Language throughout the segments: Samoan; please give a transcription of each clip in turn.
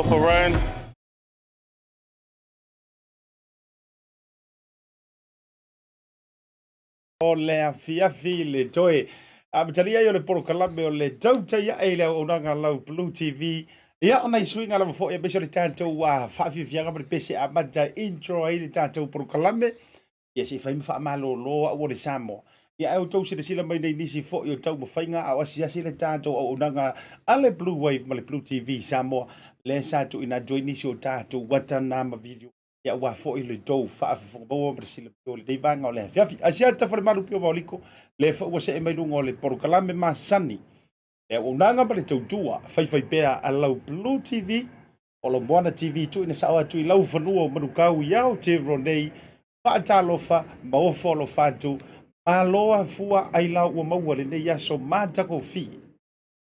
Talofa Ryan. O le afiafi le toe amatalia ai o le polokalame o le tautai ae i le auaunaga lau Blue TV. Ia, o nai suiga lava foi aemaise o le tatou faafiafiaga ma le pese amata e intro ai le tatou polokalame. Ia se i fai ma faamalolo au o le Samoa. Ia ae outou silasila mai nei nisi foi o taumafaiga a o asiasi le tatou auaunaga a le Blue Wave ma le Blue TV Samoa lea sa tuuina atu ai nisi o tatou watana ma video ia aua foi le tou faafofoga maua ma le silafia o lenei vaega o le afiafi. Asiata Falemalu Pio Vaoliko, lea foi ua see mai luga o le polokalame masani le auaunaga ma le tautua faifaipea a lau Blue TV o lau Moana TV tuuina sao atu i lau fanua o Manukau i Aotearoa nei. Faatalofa ma ofo alofa atu, malo afua ailao ua maua lenei aso matagofie.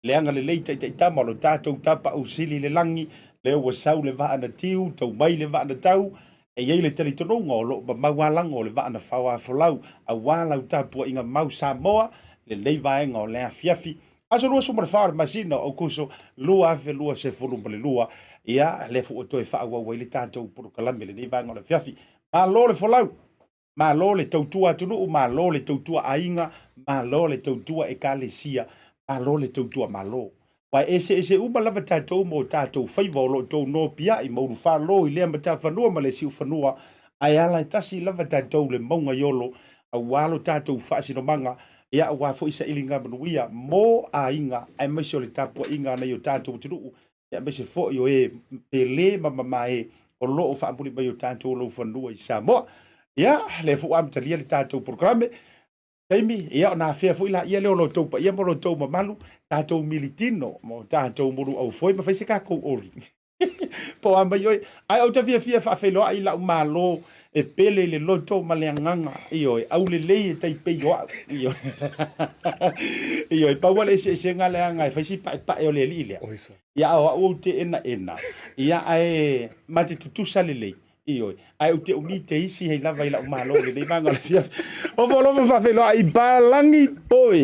Le agalelei taitaitama o lo tatou Tapaau Sili i le lagi, lea ua sau le vaa na tiu, tau mai le vaa na tau, e i ai le talitonuga o lo o mamau alago o le vaa na faoafolau aua lau tapuaiga mau Samoa i lenei vaega o le afiafi. Aso 24 o le masina o Aokuso 2022, ia, lea foi ua toe faaauau ai le tatou polokalame i lenei vaega o le afiafi. Malo le folau! Malo le tautua atunuu, malo le tautua aiga, malo le tautua ekalesia, malo le tautua malo. Aua e eseese uma lava tatou ma o tatou faiva o lo o tou nopiai ma ulufalo i lea matafanua ma le siufanua, ae ala e tasi lava tatou le mauga i olo aua lo tatou faasinomaga, ia aua foi sailiga manuia mo aiga aemaise o le tapuaiga a nai o tatou atunuu aemaise foi o e pele ma mamae o lo o faamuli mai o tatou laufanua i Samoa. Ia, lea foi ua amatalia le tatou polokalame. Taimi, ia, ona afea foi laia lea o lo outou paia ma lo outou mamalu, tatou militino ma o tatou muluaufoe ma fai se tatou oli. Po o a mai oe. Ae ou te fiafia e faafeiloai i lau Malo e pele i le loto ma le agaga, ioe, aulelei e tai pei o au, ioe. Ioe, pau lava le eseesega leaga e fai si paepae o le alii lea. Ia, a o au ou te enaena, ia, ae ma te tutusa lelei, ioe, ae ou te umi te isi hei lava i lau Malo i lenei vaega o le afiafi. Ofo alofa faafeiloai i Palagi Boy,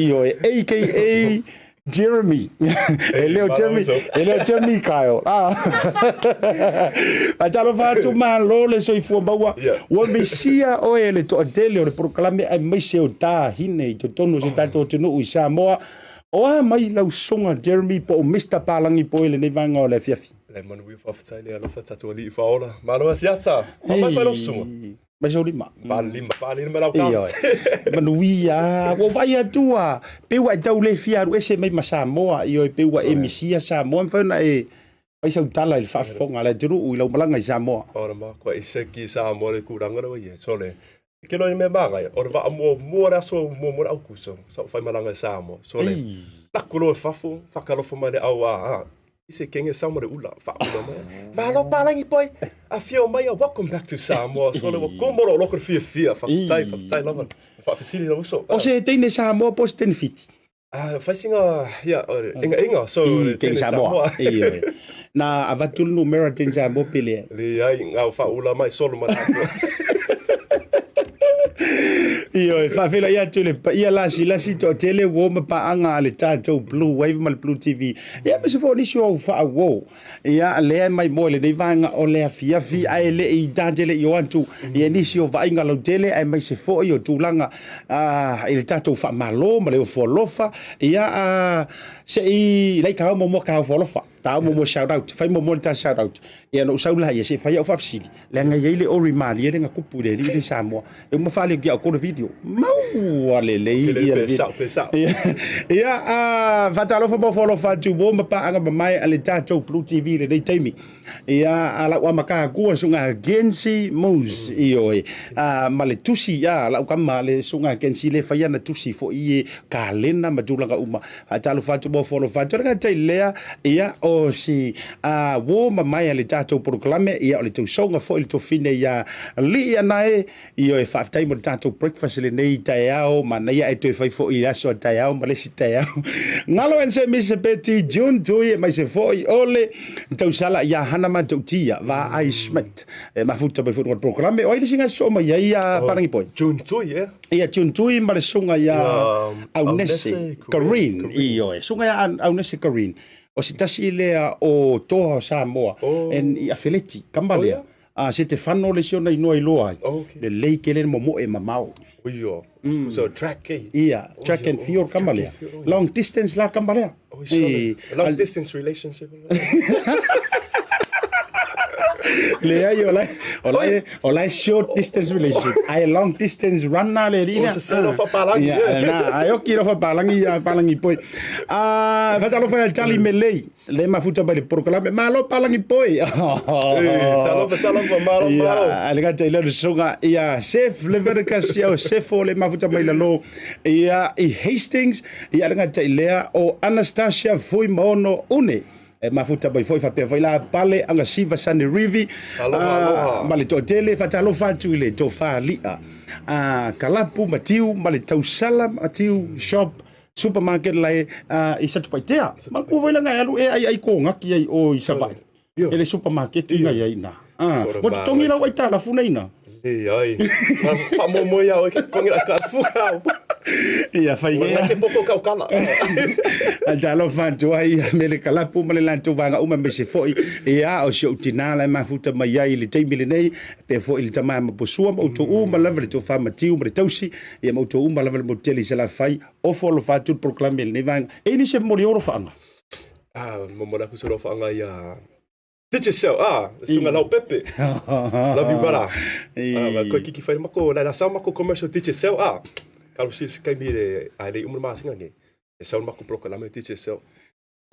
ioe, aka Jeremy. E le o Jeremy, e le o Jeremy Kyle. Ah. Faatalofa atu malo le soifua maua. Ua misia oe e le toatele o le polokalame aemaise o tāhine i totonu o si tatou atunuu i Samoa. O a mai lau soga Jeremy po o Mister Palagi Boy lenei vaega o le afiafi? Le manuia faafetai le alofa tatou alii faaola. Malo Asiata. Mai fai lau susuga. Mai sau lima. Pa lima, pa lima lau kau. Ioe. Manuia. Ua vaai atu a pei ua e tau le fia alu ese mai ma Samoa. Ioe, pei ua e misia Samoa. Mafai ona e fai sau tala i le faafofoga a le atunuu i lau malaga i Samoa. Ora ma kua i seki Samoa le tulaga lea ua i ai. Sole, ke loa i mea māngai, o le vaa muamua le aso muamua le Aukuso, sa ou fai malaga i Samoa. Sole, laku loa i fafo, whakalofa mai le au a, I se kenge sau ma le ula, whaula mai. Malo Palangi boy, afio mai, welcome back to Samoa. So le ua komo lo loko le fiafia, whawhetai, whawhetai lava. Whaafesili na uso. O se teine Samoa po se teine Fiti? Ah, whaisinga, ia, inga inga, so le teine Samoa. Samoa. Na avatu le numera teine Samoa pele. Le ai, ngau whaula mai solo ma Ioe, faafeiloai atu i le paia lasilasi toatele ua o ma paaga a le tatou Blue Wave ma le Blue TV. Ia, aemaise foi o nisi o au faauo. Ia, lea e maimoa i lenei vaega o le afiafi, ae le i ta te le i o atu ia nisi o vaaiga lautele, aemaise foi o tulaga i le tatou faamalo ma le ofo alofa. Ia, se i laika au muamua ka ofo alofa. Ta au muamua shout out. Fai muamua le ta shout out. Ia, na ou sau laia, se i fai au faafesili. Leaga e i ai le ori malie lea na tupu i le alii lea i Samoa. E uma faaali atu ia outou le video. Maua lelei ia le video. Ia, faatalofa ma ofo alofa atu mo ma paaga mamae a le tatou Blue TV i lenei taimi. Ia, a lau amata atua suga Gensi Moose, ioe, ma le tusi, ia, lau tama le suga Gensi le fai ana tusi foi e kalena ma tulaga uma. Faatalofa atu ma ofo alofa atu. O le gata i lea, ia, o si a uō mamae a le tatou polokalame, ia, o le tausoga foi le tofine iā Lii Anae, ioe, faafetai mo le tatou breakfast i lenei taeao, manaia ae toe fai foi i le aso a taeao ma le isi taeao. Galo and Misepeti, June Tui, aemaise foi o le tausala iā Hana Matautia, Vaai Schmidt, e mafuta mai foi i luga o le polokalame. O ai le isi gasoo mai ai ia Palangi Boy? June Tui, eh? Ia June Tui ma le susuga ia Aunese Kareen, ioe, susuga ia Aunese Kareen. O se tasi lea o toa o Samoa Oh. en i afeleti, kama Oh, lea. ia? A Setefano le isi ona inoa iloa ai. Oh, okay. Lelei tele le momoe mamao. Oi, So track eh. Ia, track and field kama track lea. and field, oh, Long distance la kama lea. Oi, sole. Eh, Long distance relationship. Leai o la o la o la short distance relationship. Ai long distance runner le ri. O se selo fapalangi, Ia, eh. na, ai oki ro fapalangi ia palangi poi. Ah, fatalofa ia Charlie Melei. Le mafuta mai le porokalame. Malo palangi poi. Talofa, talofa, malo, Ia, malo. a le gata i le soga ia Sef Leverkus ia o Sefo le mafuta mai lalo ia i Hastings ia le gata i lea o Anastasia Fuimaono Une e mafuta mai foi faapea foi la Pale Agasiva Sanerivi Aloha, aloha. ma le toatele faatalofa atu i le tofa li'a a Kalapu Matiu ma le Tausala Matiu Shop Supermarket lae i Satupaitea. Ma kua foi langa e alu e ai ai kōgaki ai o i Savaii. Io. E le supermarket i ngai ai na. Ah, Sort of mo totogi lau aitalafu nei na. Leai. Faamoemoe ia oe ke totogi lau aitalafu kau. Ia fai Ua ea. ke poko kau kala. Talofa atu ai me le kalapu ma le latou vaega uma aemaise foi ia o si ou tinā la e mafuta mai ai i le taimi lenei pea foi i le tama ma Posua ma outou uma lava le tofa Matiu ma le tausi ia ma outou uma lava le motu tele i Salafai ofo alofa atu le polokalame i lenei vaega. E i nisi e momoli alofaanga? Ah, momoli aku se alofaanga ia Digicel, ah, Sunga Lau Pepe. Love you brother. Ah, ma koe kiki whai mako, lai la sau mako commercial Digicel, ah. Kalo si se kaimi le, ai le umu le masinga nei. E sau mako polokalame Digicel.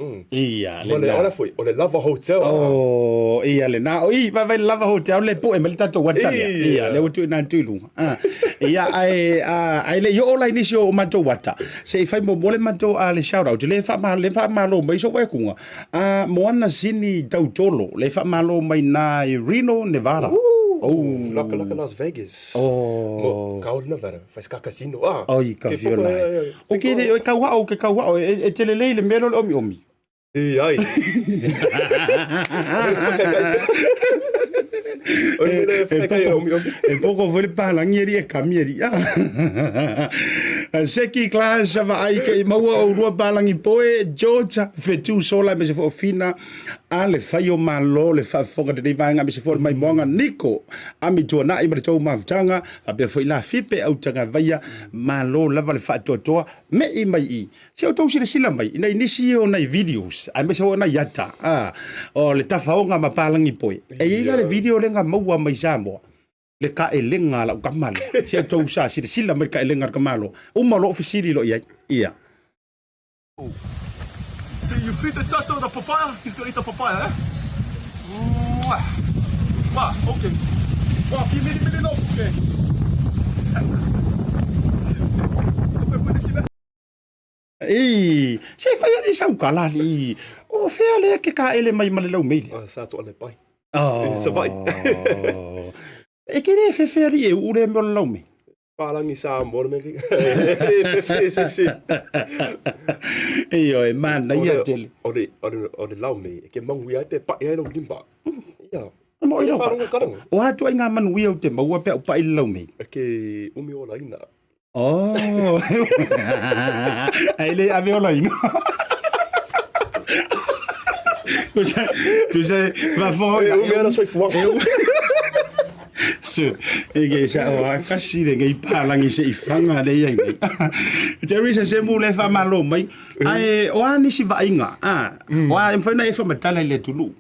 Mm. Ia, le lena. Ola foi, o le Lava Hotel. Oh, ia lena. O i, vai vai le Lava Hotel le poe mai le tatou ata lea. Ia, le ua tuuina atu i luga. Ah. Ia, ae, ah, ae le i oo la i nisi o matou ata. Se i fai muamua le matou ah, le shout out. Le whaamalo, le whaamalo mai so kuga. Ah, Moana Sini Tautolo, le whaamalo mai nā i Reno, Nevada. Oh. Laka laka Las Vegas. Oh. Mo, ka Nevada, fai ska casino. Ah. Oi, ka Ke poko, viola. eh, eh, O ke le, e kau ke kau e, e tele lei le mea lo le omi omi. E ai. E poko foi le palangi e ri e kami e ri. Seki class vaai ke i maua o rua palangi poe George Fetu Sola me se fo fina a le fai o malo le faafofoga lenei vaega aemaise foi o le maimoaga Niko Ami Tuanai ma le tou mafutaga faapea foi la Fipe Autagavaia malo lava le faatoatoa me'i mai i se outou silasila mai ina i nisi o nai videos aemaise foi o nai ata a o le tafaoga ma palagi poe e iai la le video lea na maua mai Samoa le kaelega a lau tama lea se outou sa silasila mai le kaelega a le tamaloa uma loa ou fesili loa i ai ia. See, you feed the turtle the papaya, he's gonna eat the papaya, eh? Mwah. Mwah, okay. Mwah, fi mili mili no, okay. Ii, se fai alii sau kala alii. O fea lea ke kaele mai ma le lau meile? Ah, sa toa le pai. Oh. Savaii. E ke le fefe alii e uu lea mea o le lau mei. Palangi Samoa le mea ki. E fefe se se. Ioe, manaia tele. O le, o le, o le lau mei, e ke manuia ai pe pai ai lau limba. Ia. Mo i Ia lau. wharonga karanga. O atu ai ngā manuia o te maua pe au pai le lau mei. E ke umi o laina. Oh. Ai le ave o laina. Tu sais, va fo. E umi ana soifuaga. Se, e ke sa o a kasi le ngai palangi se i fanga le ia nei. Teresa se mu le fa malo mai. Ai o a nisi vaaiga. Ah, o a e mafai ona e faamatala i le atunuu.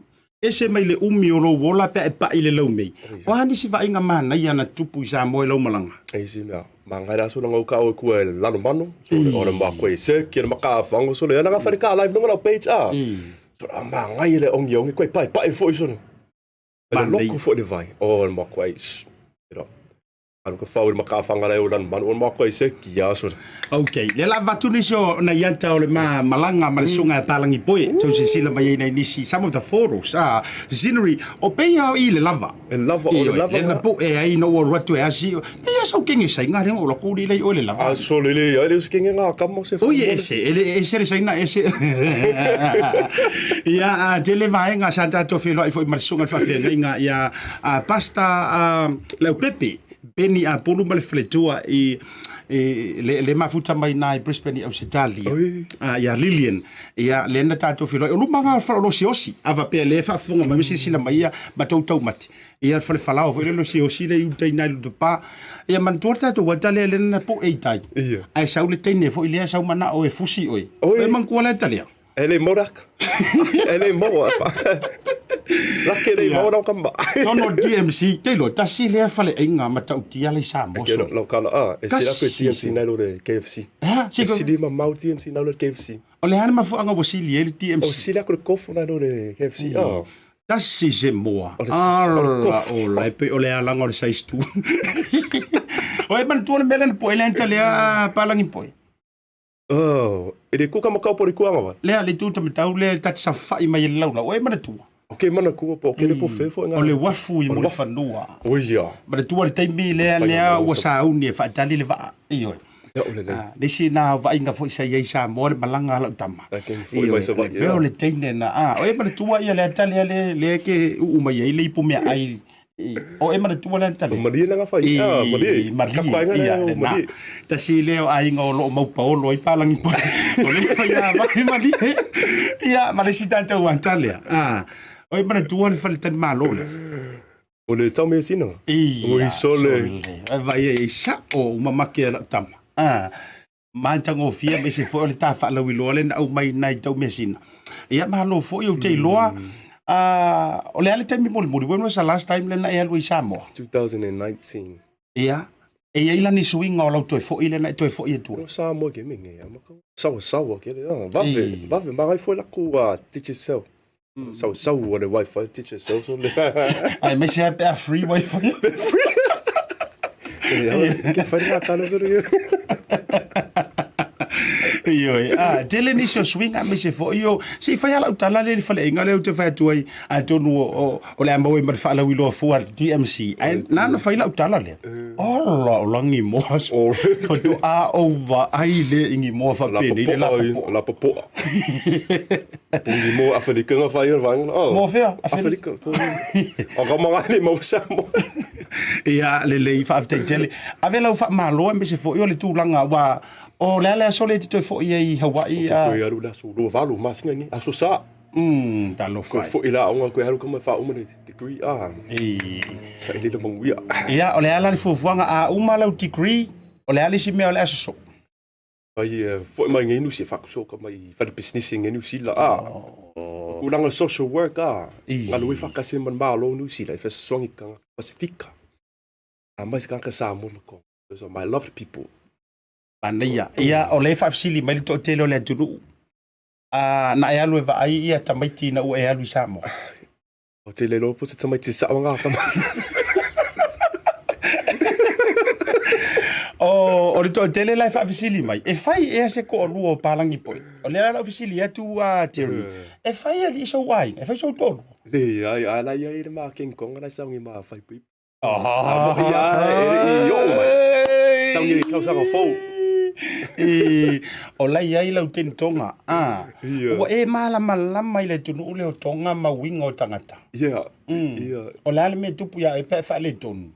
Ese mai le umi o lou ola pe a e pai i le laumei. O a nisi vaaiga manaia na tupu i Samoa i lau malaga? E isi mea, mangai la sula ngau ka o kua e lalomano, so le ore ma koe se ki le maka fango so le ana nga whare ka live nonga lau page a. So a mangai le ongi ongi koe pai pai foi so. Le loko foi le vai. O le ma koe. Alu ka fau i le makafaga lai o Lalomanu o le makou ai se kia so. Ok, lea la avatu nisi o nai ata o le ma malaga ma le susuga ia Palangi Poe, tau silasila mai ai nai nisi, some of the photos, ah, scenery, o pei a o i le lava. E lava, o le lava. Lea na poe ai ina ua alu atu e asi, pei a sau kenge saina lea na ou alu atu uli lea i oe le lava. A sole le ai le o se kenge ngā kama o se Oi e ese, e le ese le saina ese. Ia, a tele vaega sa tatou feiloai foi ma le susuga i le faafeagaiga ia a Pastor Leaupepe, Benny Apulu ma le faletua i E, le, le mafuta mai na i Brisbane i Ausetalia, ah, ia Lilian, ia le na tatou feiloai. O luma nga o lo siosi, a faapea le faafofoga mai ma silasila mai ia ma toutou mate. Ia le fale falaoa foi le lo siosi le i uta i nai Lutupa. Ia manatua le tatou ata lea le na poe i tai. Ia. Ae sau le teine foi lea sau manao e fusi oe. Oi. E manatua le ata lea. E le mau raka. E le mau. Lake le mau lau kamba. Tono DMC, te iloa, tasi lea faleaiga matautia la i Samoa. Ke lau kala a, e sila koe DMC nai lo le KFC. Ha, E sili ma mau DMC nai lo le KFC. O le a le mafuaaga ua sili ai le DMC? O sili aku le kofo nai lo le KFC. Ah. Tasi se moa. O le tasi, o le Ala kofu. ola, e pei o le alaga o le size 2. O e manatua le mea lea na poe lea na lea palagi poe. Oh, e le kuka makau po le kuanga wa. Lea le tu tamatau lea ta te safa'i mai e le laulau. O e manatua. O ke mana kua po ke le po fe fo nga. O le uafu i Mulifanua. O ia. Manatua le taimi lea lea ua sauni e faatali le vaa. Ioe. Ia o le lei. Le isi na vaaiga foi sa i ai Samoa le malaga a lau tama. A ke foi mai sa vai. Ioe, o le teine na. A, o e manatua ia le ata lea le lea ke uu mai ai le ipu meaai. O e manatua le ata lea. Malie langa fai. Ah, malie. Malie. Ka painga Ia, lea o lena. malie. Tasi lea o aiga o loo mau paolo ai palagi poe. O le fai a vai malie. Ia, ma le isi tatou ata lea. A, o e manatua le faletalimalo lea. O le tau measina. Ia, Oi sole. sole. E vai ai sao uma make a lau tama. Ah, matagofie aemaise foi o le ta faalauiloa lea na aumai nai tau measina. Ia, malo foi ou te iloa. Ah, o le a le taimi mulimuli? When was the last time lea na e alu ai i Samoa? 2019. Ia, e i ai la ni suiga o lau toe foi lea na e toe foi atu ai? O Samoa ke menge, a maka. Sawa sawa ke le. Ah, vave, vave magai foi la ku a Digicel. Sau sau o le wifi Digicel so le. Aemaise lava pe a free wifi. Ke whare ngā kala so le. Ioe, a, tele nisi o suiga aemaise foi o, se i fai lava lau tala lea i le faleaiga lea ou te fai atu ai, atonu o, o, o le a maua ai ma le faalauiloa fua a le DMC, ae na ona fai lau tala lea. Ola, o lagi moa, faatoa ou vaai lea i gimoa faapenei le lapopoa. Lapopoa. Pongi mo Afelika nga whai o vaenga. Oh. Mo fea? Afelika. O ka manga ni mau Samoa. Ia, lelei, faafetai tele. Ave lau faamalo aemaise foi o le tulaga aua o le a le aso lea e te toe foi ai i Hawaii a. Koe alu le aso 28 masina ni, aso sa. Talofa Koe e. foi la aoga koe alu ka mai whauma le degree a. Ei. Sa i le manuia. Ia, o le a la le fuafuaga a uma lau degree, o le a le isi mea o le a sosoo? Ai foi mai ngei Niu Sila, whakusoka mai i whare pisinisi ngei Niu Sila a. Tūranga social work a. Ngā lui whakase man malo Niu Sila, i whasasongi ka ngā Pasifika. A mai se kanga Samoa ma Kongo. Those are my loved people. Manaia. Ia, o lea e faafesili mai le toatele o le atunuu, a, na e alu e vaai ia tamaiti ina ua e alu i Samoa. O te le loa po se tamaiti sao ngā tama. O, o le toatele la e faafesili mai, e fai ea se toalua o palagi poe? O lea la lau fesili atu a Jeremy, e fai alii sou aiga, e fai sou toalua? Leai, a la ia i le ma King Kong la sau ngi ma fai pui. Ah, ia, e le i oo mai. Sau ngi tausaga fou. I, o la i ai lau teni Tonga. Ah, Ia. ua e malamalama i le atunuu lea o Tonga ma uiga o tagata. Ia, ia. O le a le mea e tupu iā oe pe a e faaletonu?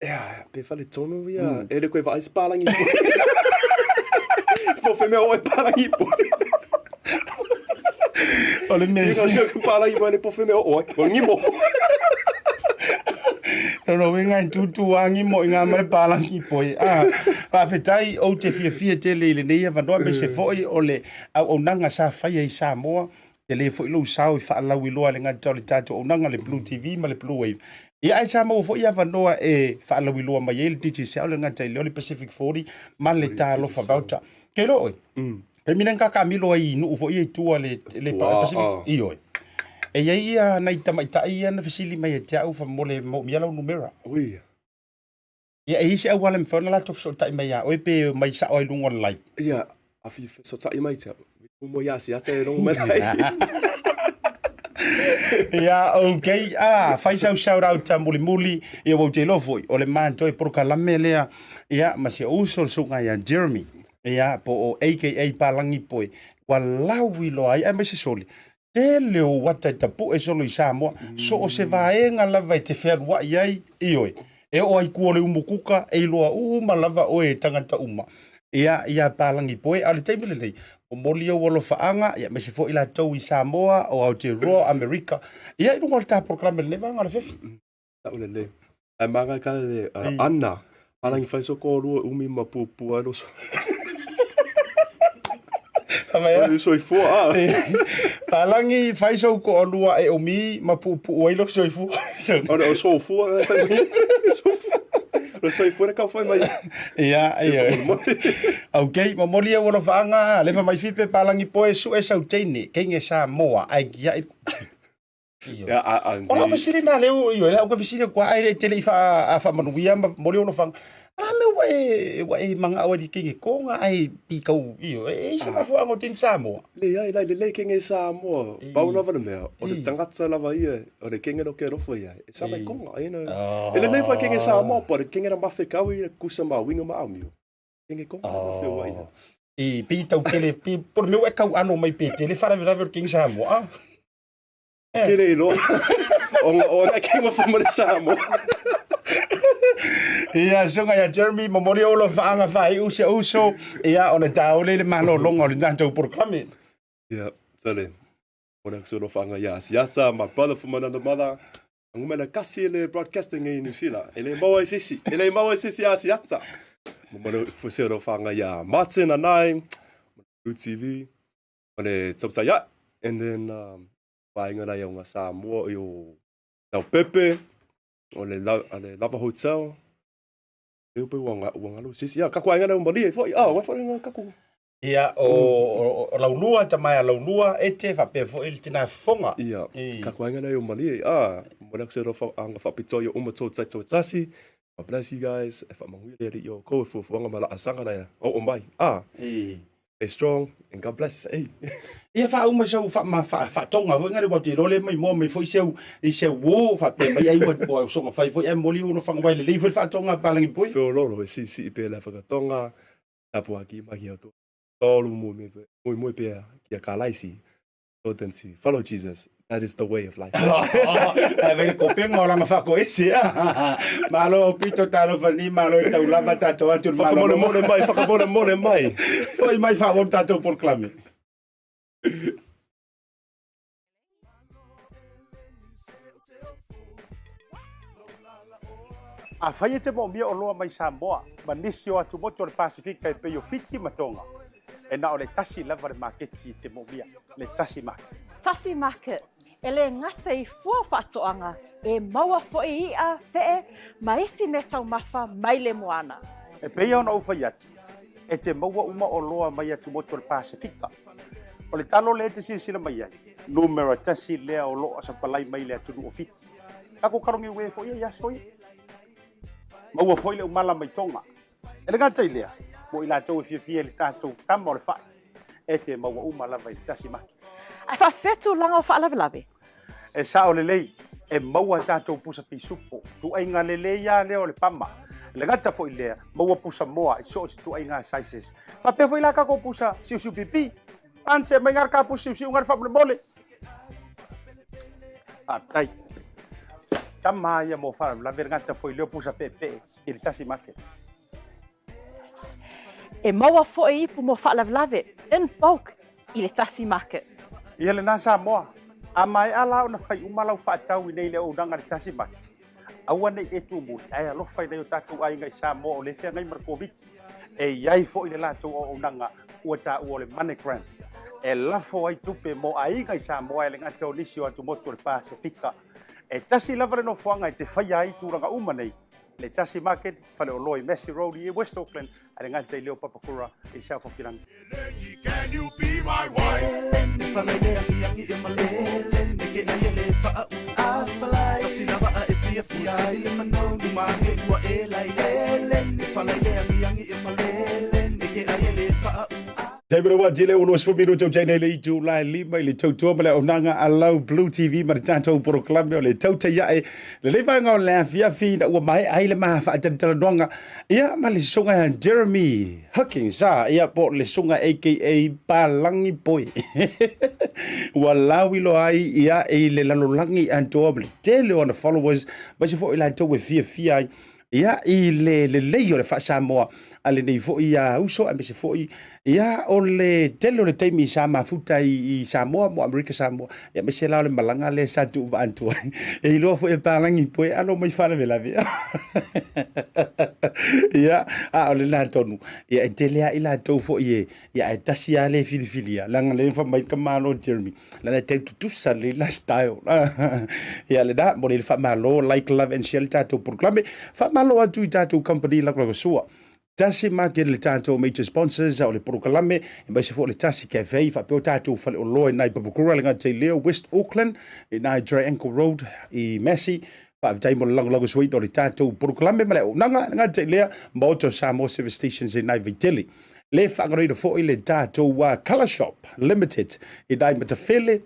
Ia, pe faaletonu ia. E le koe vaai se palangi poi. Po fe mea oe palangi poi. O le mea Ia, se palangi poi le po fe mea oe. O ngimo. O lona uiga e tūtū a ngimo i ngā ma le palangi poi. Ah, faafetai ou te fiafia tele i lenei avanoa aemaise foi o le auaunaga sa faia i Samoa. Tele foi lou sao i faalauiloa i le gata o le tatou auaunaga le Blue TV ma le Blue Wave. Ia ae sa maua foi avanoa e faalauiloa mai ai le Digicel le gata i lea o le Pacific 40 ma le Talofa Voucher. Ke iloa oe, taimi lea na kakamilo ai i nuu foi ia i tua le, le Pacific, ioe. E i ai ia nai tamaitai ia na fesili mai ia te au faamolemole maomia lau numera. Oi. Ia, e i ai se auala e mafai ona latou fesootai mai ia oe pe omai sao ai i luga o le live? Ia, a fia fesootai mai te au. Mo ia siata e rongo mai ai. Ia, ok. Ah, fai sau shout out mulimuli. Ia, ua ou te iloa foi, o le matou polokalame lea, ia, ma si ou uso le susuga ia Jeremy, ia, po o aka Palagi Poe, ua lauiloa ai, aemaise soli, tele o uata e tapue solo i Samoa, so o se vaega lava e te fealuai ai, ioe. E oo ai kua o le umukuka, e iloa uma lava oe e tagata uma. Ia, ia palagi poe, a o le taimi lenei, momoli ou alofaaga, ia aemaise foi latou i Samoa, o Aotearoa, Amerika, ia i luga o le ta polokalame lenei vaega o le afiafi. Tau lelei. Ae maga ka le Anna. Palagi fai so toalua umi ma puapua ai lo Ai soifua. Palagi fai sou toalua e umi ma puupuu ai lo soifua. O le soifua. O le soifua le kau fai mai. Ia, ia. Okay, momoli au alofaaga, alefa mai Fipe palagi poe sue sau teine, keinge Samoa, ai kia Ia, a, a, O lau fesili na leu, ioe, lau ka fesili kua ai le tele i wha, a wha ma moli ono whanga. Ala me ua e, ua e manga au e kingi konga ai pi kau, ioe, e isa mafuanga o tin Samoa. Le ai lai lelei kenge Samoa. Pau lava le mea, o le tangata lava ia, o le kenge no ke alofa ia. E sa mai konga, you know. E lelei whai kenge Samoa, pa le kenge na mafe kau i kusa ma winga ma amio. Kenge konga na mafe ua ia. I pi tau tele, pi, po le mea ua e kau ano mai pe tele wharawe o le kingi Samoa. Ke le iloa. O na ke ma fama le Samoa. Ia, susuga ia Jeremy, momoli ou alofaaga faaiu si ou uso, ia, ona taole le malologa o le tatou polokalame. Ia, sale. Ona ku alofaaga ia Asiata, my brother from another mother. Ngumela kasi le broadcasting i New Zealand. E le maua i sisi. E le maua i sisi Asiata. Momoli fu se alofaaga ia Martin Anai, Blue TV. Ma le tautai ae. And then, um, vaega lai au ngā Samoa i o Leaupepe, o le, la, a le Lava Hotel. E upe ua ngā, ua ngalo sisi. Ia, kaku aiga leo malie foi. Ah, ua foi ngā kaku. Ia, o, o, o Laulua, tamae a Laulua, e te whapea foi le tina fonga. Ia, kaku aiga leo malie. Ah, mo le akusa rofa anga whapitoa ia uma tau tai tau tasi. God bless you guys. E whamanuia le alii o kou e fuafuaga ma laasaga na oo mai. Ah, stay strong and God bless. Hey. Ia faauma sau faama faatoga foi ngale ua te iloa le maimoa mai foi seu i seu uo faapea mai ai ua ua soga fai foi ae momoli ona fagawai lelei foi le faatoga a Palagi Poi. Feololo e siisii pea le whakatonga, tapu aki mai ki a tolu mui pea ki a Kalaisi. Told them to follow Jesus. That is the way of life. Ae vai le kopenga o lana whakoese. Malo au pito talofa ni, malo e taulava tātou atu le malo. Whakamolemole mai, whakamolemole mai. Foi mai whaawau tātou polokalame. Afai e te moomia oloa mai Samoa ma nisi o atumotu o le Pasifika e pei o Fiti ma Tonga, e na o le tasi lava le maketi e te moomia, le Tasi Market. Tasi Market, e le gata i fua faatoaga, e maua foi i'a, fe'e, ma isi mea taumafa mai le moana. E pei ona ou fai atu, e te maua uma oloa mai atumotu o le Pasifika. O le talo lea e te silasila mai ai, numera tasi lea o loo sapalai mai le atunuu o Fiti. Takou kalogi ue foi ia i aso ia. Maua foi le umala mai Tonga. E le gata i lea, mo i latou e fiafia i le tatou tama o le fai, e te maua uma lava i le tasi maki. Ae faafefea tulaga o faalavelave? E sao lelei, e maua tatou pusa pisupo, tuaiga lelei a lea o le pama. E le gata foi lea, maua pusa moa i so o se tuaiga sizes. Faapea foi la takou pusa siusiu pipi. Ance mai ngā ka pusa siusiu ngā whamolemole. Faafetai. Tama ia mo faalavelave le gata foi lea pusa peepee i le tasi market. E maua foi ipu mo faalavelave in bulk i le tasi market. Ia lena Samoa, a maea la ona fai uma lau faatau i nei le auaunaga i le tasi market, aua nei e tumuli ae alofa i nai o tatou aiga i Samoa o lea e feagai ma le Koviti. E i ai foi le latou auaunaga ua taua o le MoneyGram e lafo ai tupe mo aiga i Samoa e le gata o nisi o atumotu o le Pasefika. E tasi lava le nofoaga e te faia ai tulaga uma nei, le Tasi Market, faleoloa i Massey Road i West Auckland, a le gata i Leo Papakura i South Hokirangi. Can you be my wife? Taimi le wā tele o 20 minuta o tēnei le itu lai lima i le tautua ma le auaunaga a lau Blue TV ma le tatou polokalame o le tautai ae le vaega o le afiafi ina ua maea ai le ma faatalatalanoaga ia ma le susuga ia Jeremy Huckins a ia po o le susuga aka Palagi Boy ua lauiloa ai ia i le lalolagi atoa ma le tele o ana followers aemaise foi i latou e fiafia ai. Ia, i le lelei o le faa-Samoa a lenei foi uso, aemaise foi ia o le tele o le taimi sa mafuta i Samoa mo Amerika Samoa, ia aemaise la o le malaga lea sa tuuvaa atu ai. E iloa foi e palagi poe alo mai faalavelave. Ia, a o lena tonu, ia e tele lava i latou foi e, ia ae tasi lava le filifilia, leaga lea fai mai le tamaloa Jeremy, lana e tau tutusa lelei la style. Ia lena, mo le faamalo, like, love and share le tatou polokalame. Faamalo atu i tatou company lagolagosua. Tasi Market le tatou major sponsors o le polokalame, aemaise foi o le Tasi Cafe, faapea o tatou faleoloa i nai Papakura, le gata i lea, West Auckland, i nai Triangle Road i Massey. Faafetai mo le lagolagosuaina o le tatou polokalame ma le auaunaga, le gata i lea, Maota o Samoa Service Stations i nai Vaitele. Le faagaloina foi le tatou Colour Shop Limited i nai Matafele,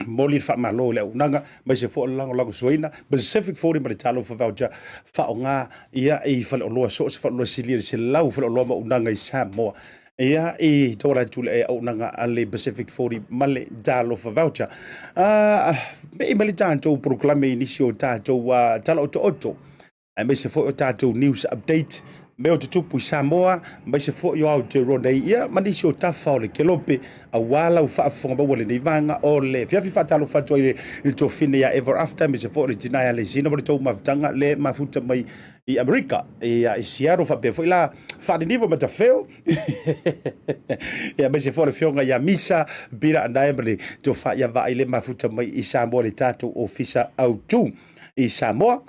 momoli le faamalo i le auaunaga, aemaise foi o le lagolagosuaina Pacific 40 ma le Talofa Voucher faaaoga ia i faleoloa, so o se faleoloa silia i le 100 faleoloa ma auaunaga i Samoa. Ia i tauala atu le auaunaga a le Pacific 40 ma le Talofa Voucher. Mei mai le tatou polokalame i nisi o tatou tala otooto, aemaise foi o tatou news update, mea o tutupu i Samoa, aemaise foi o Aotearoa nei, ia ma nisi o tafa o le kelope, aua lau faafofoga maua i lenei vaega o le afiafi. Faatalofa atu ai i le tuafine ia Ever After, aemaise foi o le tina ia Lesina mo le tou mafutaga le mafuta mai i Amerika, ia i Seattle, faapea foi la Faaliniva Matafeo, ia aemaise foi o le afioga ia Misa Bira Anae ma le tofa ia Vaai le mafuta mai i Samoa le tatou ofisa autu i Samoa.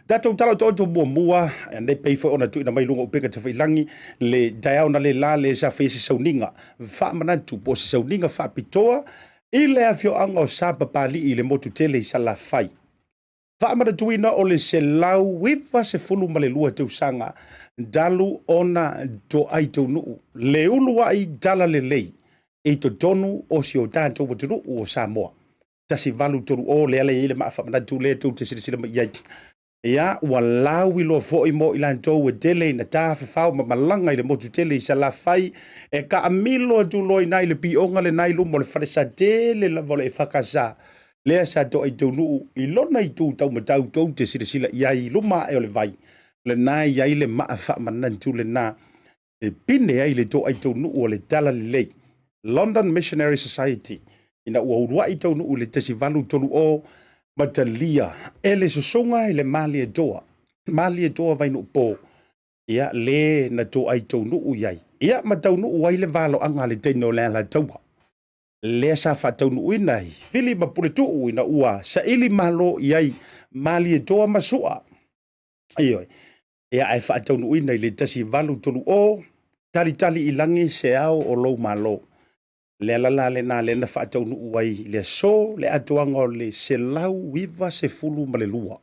Tatou tala otooto muamua, nei pei foi ona tuuina mai luga o upega tafailagi le taeao na le la le sa faia se sauniga faamanatu po o se sauniga faapitoa i le afioaga o Sapapalii i le motu tele i Salafai. Faamanatuina o le 192 tausaga talu ona toai taunuu le uluai talalelei i totonu o si o tatou atunuu o Samoa. 1830 lea la i ai le maa faamanatu lea tou te silasila mai i ai. Ia, ua lauiloa foi mo i latou e tele ina tafafao ma malaga i le motu tele i Salafai, e taamilo atu loa i ina i le pioga lena i luma o le falesa tele lava o le EFKS, lea sa toa i taunuu i lona itu taumatau tou te silasila i ai i luma ae o le vai, lena e i ai le maa faamanatu lena e pine ai le toai taunuu o le Talalelei, London Missionary Society, ina ua uluai taunuu i le 1830 ma talia e le susuga i le Malietoa, Malietoa Vainuupo, ia le na toai taunuu i ai, ia ma taunuu ai le valoaga a le teine o le Alataua, lea sa faataunuuina i Fili ma Puletuu ina ua saili malo i ai Malietoa ma Sua. Ioe. Ia ae faataunuuina i le 1830, talitali i lagi se ao o lou malo. Le ala la lena lea na faataunuu ai i le aso le atoaga o le 192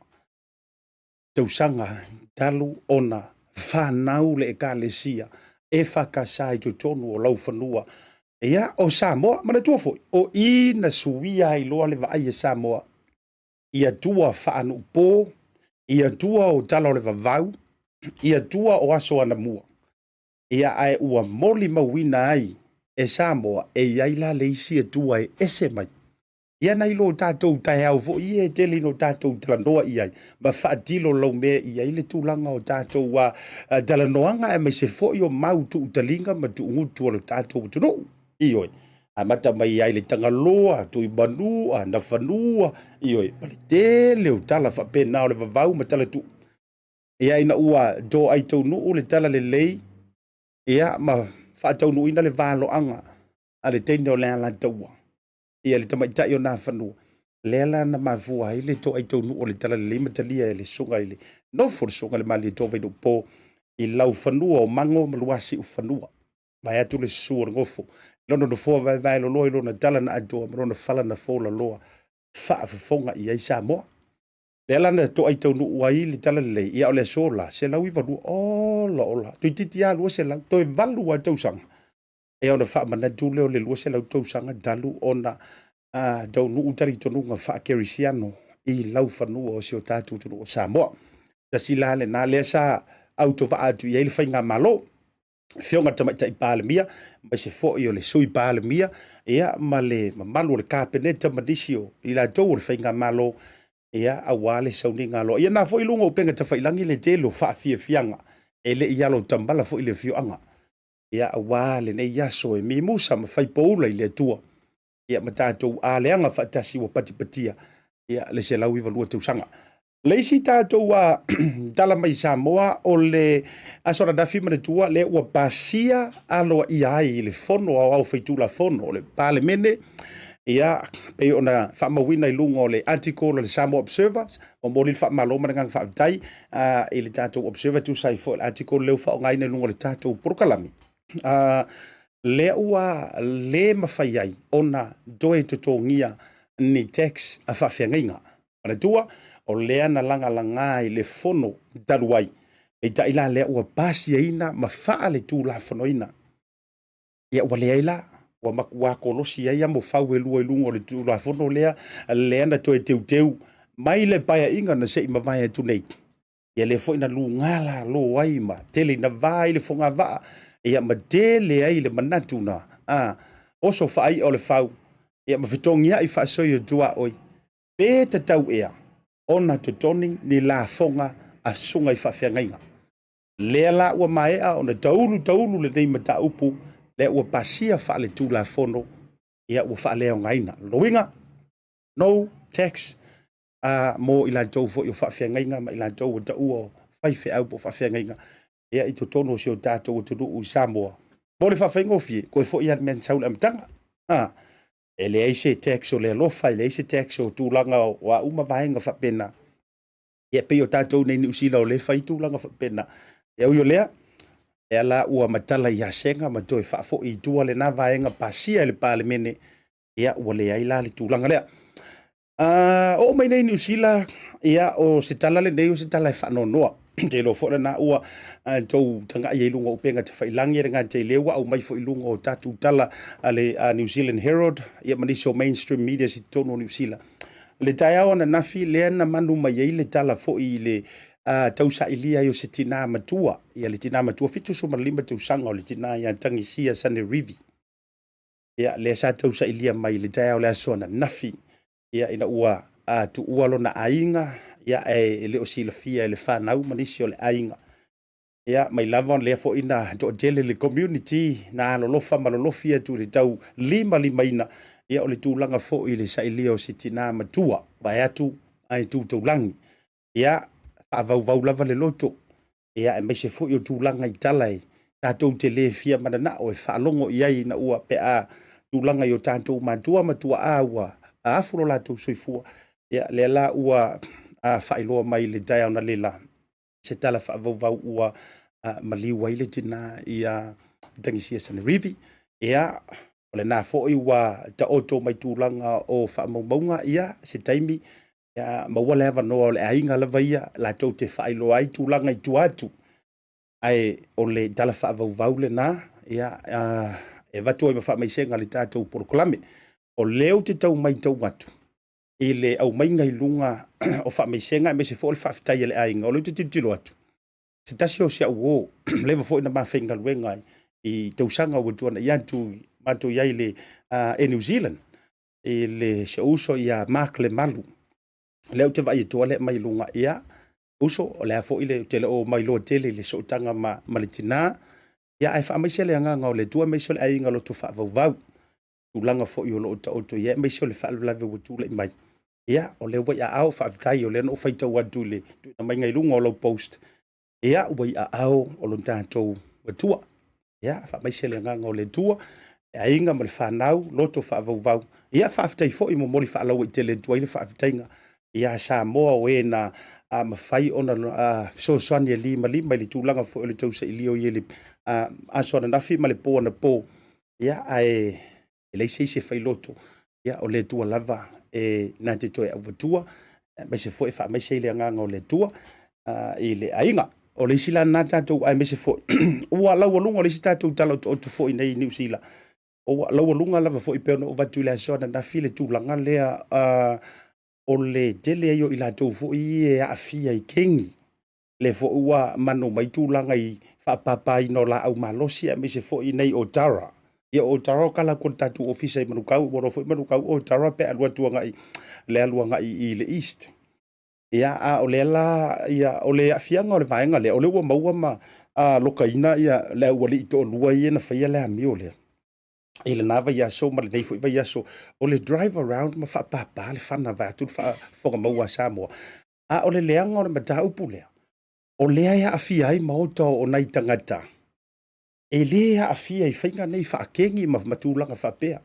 tausaga talu ona fanau le Ekalesia EFKS i totonu o laufanua ia o Samoa. Manatua foi, o i na suia ai loa le vaai a Samoa i atua faanuupo, i atua o tala o le vavau, i atua o aso anamua. Ia ae ua molimauina ai e Samoa e i ai la le isi atua e ese mai. Ia nai lo tatou taeao foi ia e tele ina o tatou talanoa i ai ma faatilo laumea i ai le tulaga o tatou talanoaga aemaise foi o mau tuutaliga ma tuugutu o le tatou atunuu. Ioe, amata mai ai le Tagaloa, Tuimanua, Nafanua, ioe, ma le tele o tala faapena o le vavau ma tala tuu. Ia ina ua toai taunuu le tala lelei, ia ma faataunuuina le valoaga a le teine o le Alataua, ia le tamaitai o Nafanua, lea la na mafua ai le toai taunuu o le tala lelei ma talia e le susuga i le nofo le susuga i le Malietoa Vainuupo i laufanua o Mago ma Luasiufanua. Vae atu le susu o le gofo, lona nofoa vaevae loloa i lona tala na atoa ma lona fala na folaloa, faafofoga i ai Samoa. Lea la na toai taunuu ai le tala lelei, ia o le aso la, 192, ola ola, toeitiiti lava 200, toe 8 lava tausaga, ia ona faamanatu lea o le 200 tausaga talu ona taunuu talitonuga faakerisiano i laufanua o si o tatou atunuu o Samoa. Tasi la lena lea sa autovaa atu i ai le faigamalo. Afioga i le Tamaitai Palemia, aemaise foi o le Sui Palemia, ia, ma le mamalu o le Kapeneta ma nisi o i latou o le faigamalo. Ia, auā le sauniga aloa. Ia na foi i luga o upega tafailangi le tele o faafiafiaga e le i alo tamala foi le afioaga. Ia, auā lenei aso e mimusa ma fai poula i le Atua. Ia, ma tatou aleaga faatasi ua patipatia, ia, le 192 tausaga. Le isi tatou a tala mai Samoa o le aso ananafi manatua lea ua pasia aloaia ai i le Fono Aoao Faitulafono o le Palemene, ia, pei ona faamauina i luga o le article o le Samoa Observer. Momoli le faamalo ma le agaga faafetai i le tatou Observer tusa ai foi o le article lea ua faaaogaina i luga o le tatou polokalame. Lea ua le mafai ai ona toe totogia ni tax a faafeagaiga. Manatua, o lea na lagalaga i le fono talu ai, peitai la lea ua pasiaina ma faaletulafonoina. Ia ua leai la, ua matua kolosi ai amofau e lua i luga o le Tulafono lea, lea na toe teuteu mai le paeaiga na se i mavae atu nei. Ia lea foi na luga lalo ai ma tele ina va ai le fogavaa, ia ma tele ai le manatu na a oso faai'a o le fau, ia ma fetogia'i faasoi o tuaoi, pe tatau ea ona totoni ni lafoga a susuga i faafeagaiga. Lea la ua maea ona taulu taulu lenei mataupu, lea ua pasia faaletulafono, ia ua faaleaogaina. Lona uiga, no tax mo i latou foi o faafeagaiga ma i latou ua taua o faifeau po o faafeagaiga, ia i totonu o si o tatou atunuu i Samoa. Mo le faafaigofie, toe foi lava le mea na sau i le amataga. E leai se tax o le alofa, e leai se tax o tulaga o a uma vaega faapena. Ia pei o tatou nei Niu Sila o lea e fai tulaga faapena. Ia ui o lea, lea la ua matala ia Sega ma toe faafoi i tua lena vaega pasia e le Palemene, ia ua leai la le tulaga lea. Oo mai nei Niu Sila, ia o se tala lenei o se tala e faanoanoa. Te iloa foi lena ua tou tagai ai i luga o upega tafailangi e le gata i lea ua aumai foi i luga o tatou tala a le New Zealand Herald, ia ma nisi o mainstream media i totonu o Niu Sila. Le taeao ananafi lea na manu mai ai le tala foi i le tausailia ai o se tinā matua, ia le tinā matua 75 tausaga o le tinā ia Tagisia Sanerivi. Ia, lea sa tausailia mai le taeao le aso ananafi, ia ina ua tuua lona aiga, ia e le o silafia e le fanau ma nisi o le aiga. Ia, mai lava lea foi na toatele le community na alolofa ma lolofi atu i le tau limalimaina, ia o le tulaga foi i le sailia o se tinā matua, vaeatu ae tu taulagi. Ia, faavauvau lava le loto, ia, aemaise foi o tulaga i tala e tatou te le fia mananao e faalogo i ai ina ua pe a tulaga i o tatou matua ma tuaa ua afu lo latou soifua. Ia, lea la ua faailoa mai le taeao na lela se tala faavauvau ua maliu ai le tinā ia Tagisia Sanerivi. Ia, o lena foi ua taoto mai tulaga o faamaumauga, ia, se taimi, ia, maua le avanoa o le aiga lava ia latou te faailoa ai tulaga i tua atu. Ae o le tala faavauvau lena, ia, e avatu ai ma faamaisega le tatou polokalame. O lea ou te tau matau atu i le aumaiga i luga o faamaisega aemaise foi o le faafetai a le aiga, o lea ou te tilotilo atu, se tasi o si au uo, leva foi na ma faigaluega i tausaga ua tuanai atu, matou i ai i le Air New Zealand, i le si ou uso ia Mark Lemalu. Lea ou te vaai atu lea mai luga, ia, uso, o le a foi le, ou te le o mailoa tele i le sootaga ma le tinā, ia, ae faamaise le agaga o le Atua, aemaise o le aiga loto faavauvau, tulaga foi o lo o taoto i ai, aemaise o le faalavelave ua tulai mai. Ia, o lea ua i aao, faafetai, o lea na ou faitau atu i le tuuina maiga i luga o lau post, ia, ua i aao o lo tatou Atua. Ia, faamaise le agaga o le Atua, le aiga ma le fanau, loto faavauvau. Ia, faafetai foi, momoli faalauaitele atu ai le faafetaiga ia Samoa o e na mafai ona fesoasoani e limalima i le tulaga foi o le tausailia o i le aso ananafi ma le po anapo. Ia, ae e leai se isi e failoto, ia, o le Atua lava e na te toe auvatua, aemaise foi e faamaise ai le agaga o le Atua i le aiga. O le isi la lena tatou, aemaise foi ua laualuga o le isi tatou tala otooto foi nei i Niu Sila, ua laualuga lava foi pei ona ou avatu i le aso ananafi le tulaga lea o le tele ai o i latou foi e aafia i kengi. Lea foi ua manu mai tulaga i faapapaina o laau malosi aemaise foi nei o Tara. Ia o Tara o kala atu o le tatou ofisa i Manukau, ua iloa foi Manukau o Tara pe alu atu agai le alu agai i le East. Ia, a o lea la, ia, o le aafiaga o le vaega lea, o lea ua maua ma lokaina ia le aualii toalua ia na faia le amio lea i lena vaiaso ma lenei foi vaiaso, o le drive around ma faapapa le fana vaeatu le faafofoga maua a Samoa. A o le leaga o le mataupu lea, o lea e aafia ai maota o nai tagata e lē aafia i faiga nei faakegi ma tulaga faapea.